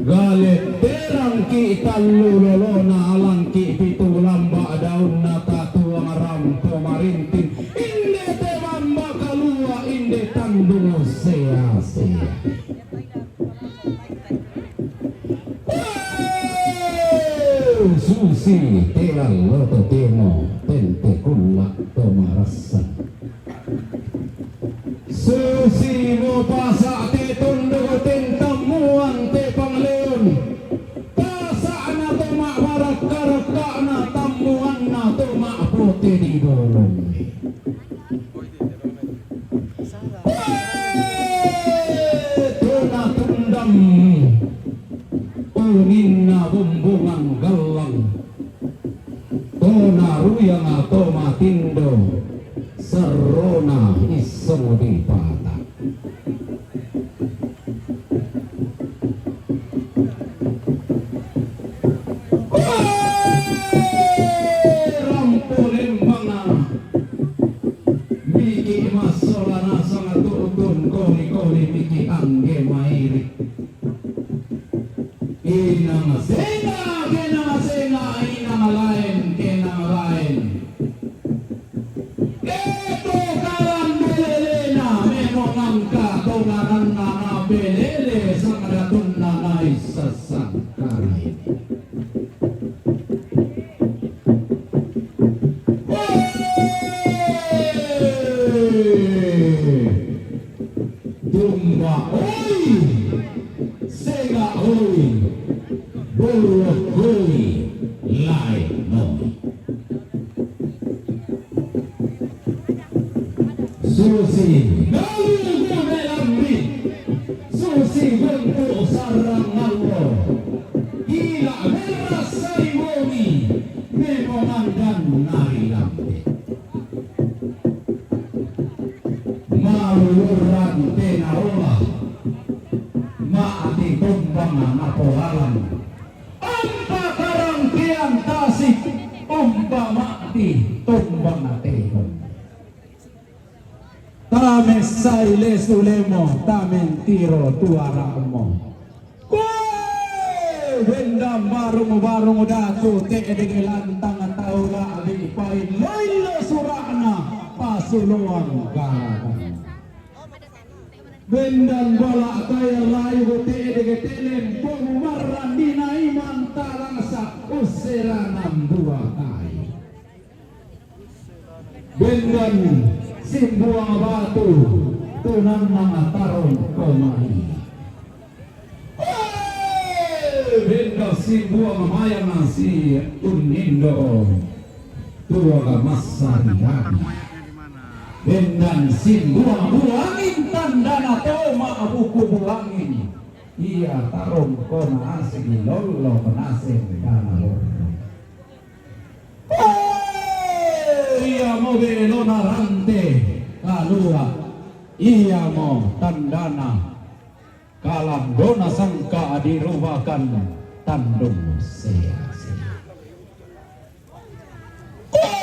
Galetterangki tallu lolona, alangki pitu lamba daunna tatuang rampo marinting, inde te mammakalua, inde tandung sea-sea. Wee, susi te allo totemo tente kulla to marassan. Susi mupasa te tondok tentammuan te pangleon. Pasa'na to ma'barakka-rakka'na, tammuanna to ma'pote di bolong. Wee, tona tundang uninna bumbungan gallang. Tona ruyang to matindo, Na, isong di pata. Rampo lembanga. Miki masola na sanga tutun koli-koli miki angge mairi. Inang senga, kenang senga, inang laen, kenang laen. Keto karan belelena, memang angka tongananna na belele sangdatunna na isa sangkara ini. Woi! Tumba oi, sega oi, borok oi, lae noi. Susi galugu melambi, susi bentuk sarang Allah. Gila merasai wongi, memongandan nari lambe. Maluluran tena ola, ma'ti tombang napolalan. Umpa karangkean tasik, umpa ma'ti tombang tegon. Tamessai lesu lemo, tamentiro tuara'mo. Koe, bendang barung-barung datu, te'dege lantang tau la'bi paillo-illo sura'na, pasuloan garagan. Bendang bala kaya layu, te'dege telempong marrandina iman talasa, ussera nambua kai. Bendan simbuang batu, tunanna tarong komai. Woi, bendan simbuang mayang si Tunindo. Tua ga massari dadi. Bendan simbuang buangin tandana toma buku buangin. Ia tarong kona asli lollo penaseng dana lorong. Ia mo belona rante kalua, ia mo tandana kalanggona sangka dirubakan tandung sea-sea. Koe,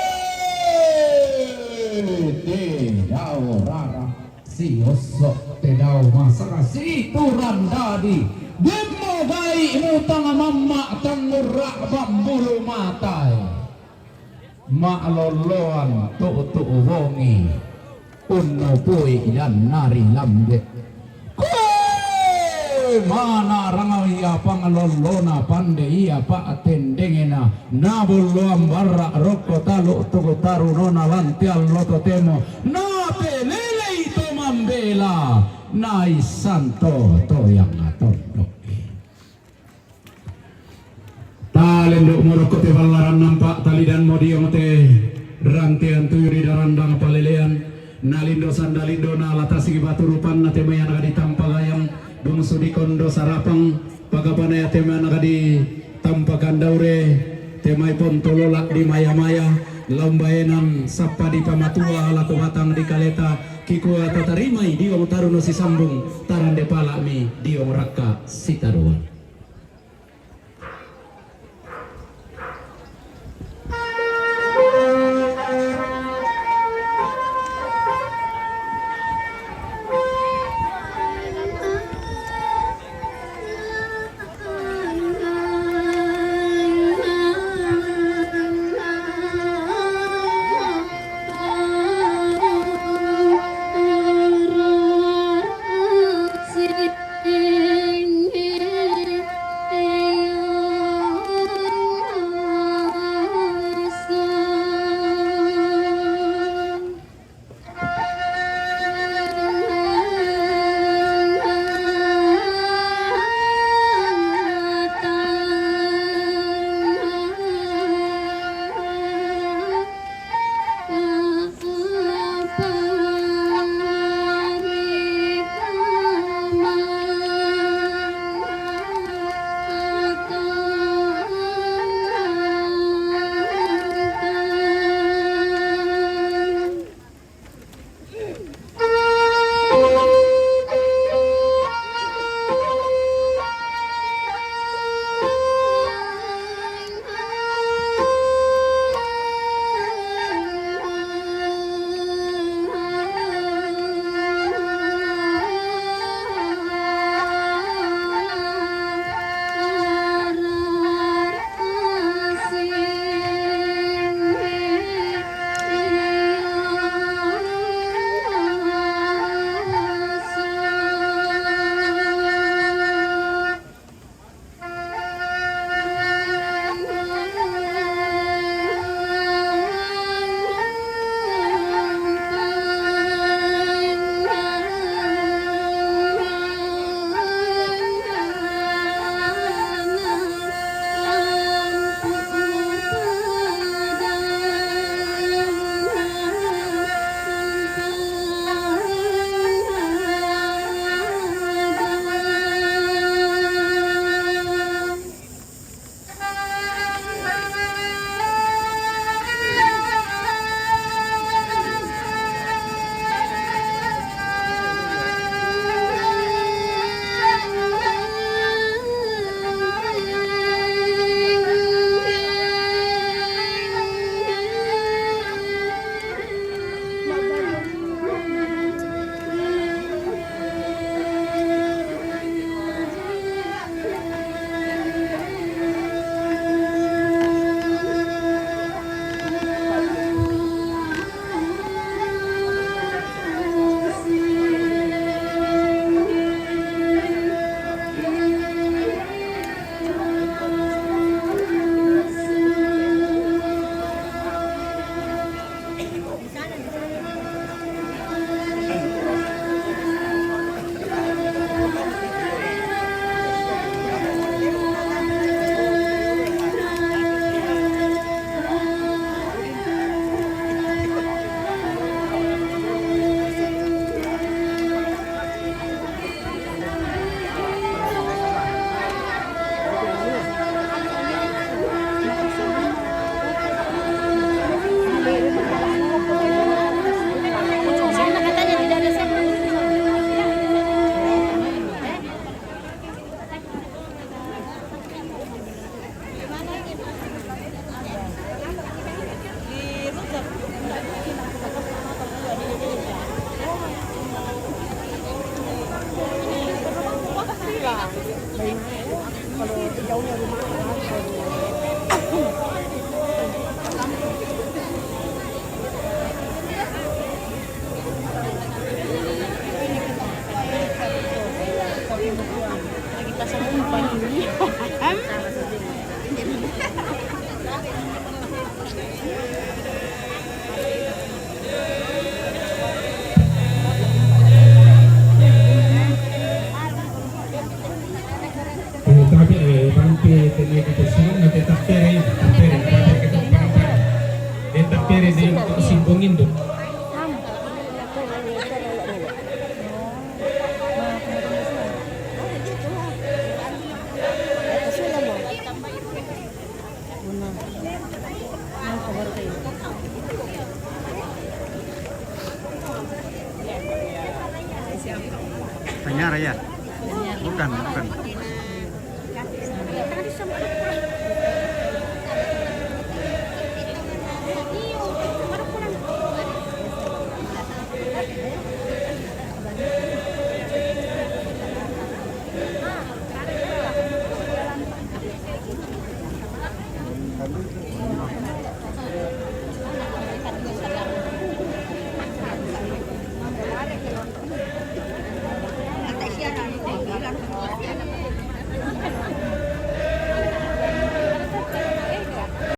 te dao rara. Si osso te dao masara si turang dadi. Demmo gai mutang mamma tangurra bambulu matae. Ma'lolloan tu'u-tu'u bongi. Unnupui dan nari lambe. Koe mana rangau ia pangalolona pande ia pa'tendengena, na bolloan barra rokko talu tugu tarunona lantian lo totemo, na pelelei to mambela, na issanto toyang atondoki. Talendo moroko te ballaran nampa talidan modiong te rantean tuyu di darandang palelean. Nalindo sandalindo na latasi batu rupanna te mai anak di tampa gayang. Bungsu di kondo sarapang pagapanaya te mai anak di tampa kandaure. Te mai pontolola di maya-maya. Laumbaenan sappa di pamatua laku batang di kaleta. Kikua tatarimai diong taruno sisambung tarande palami diong rakka sitaruan. Daniar ya? Bukan, bukan.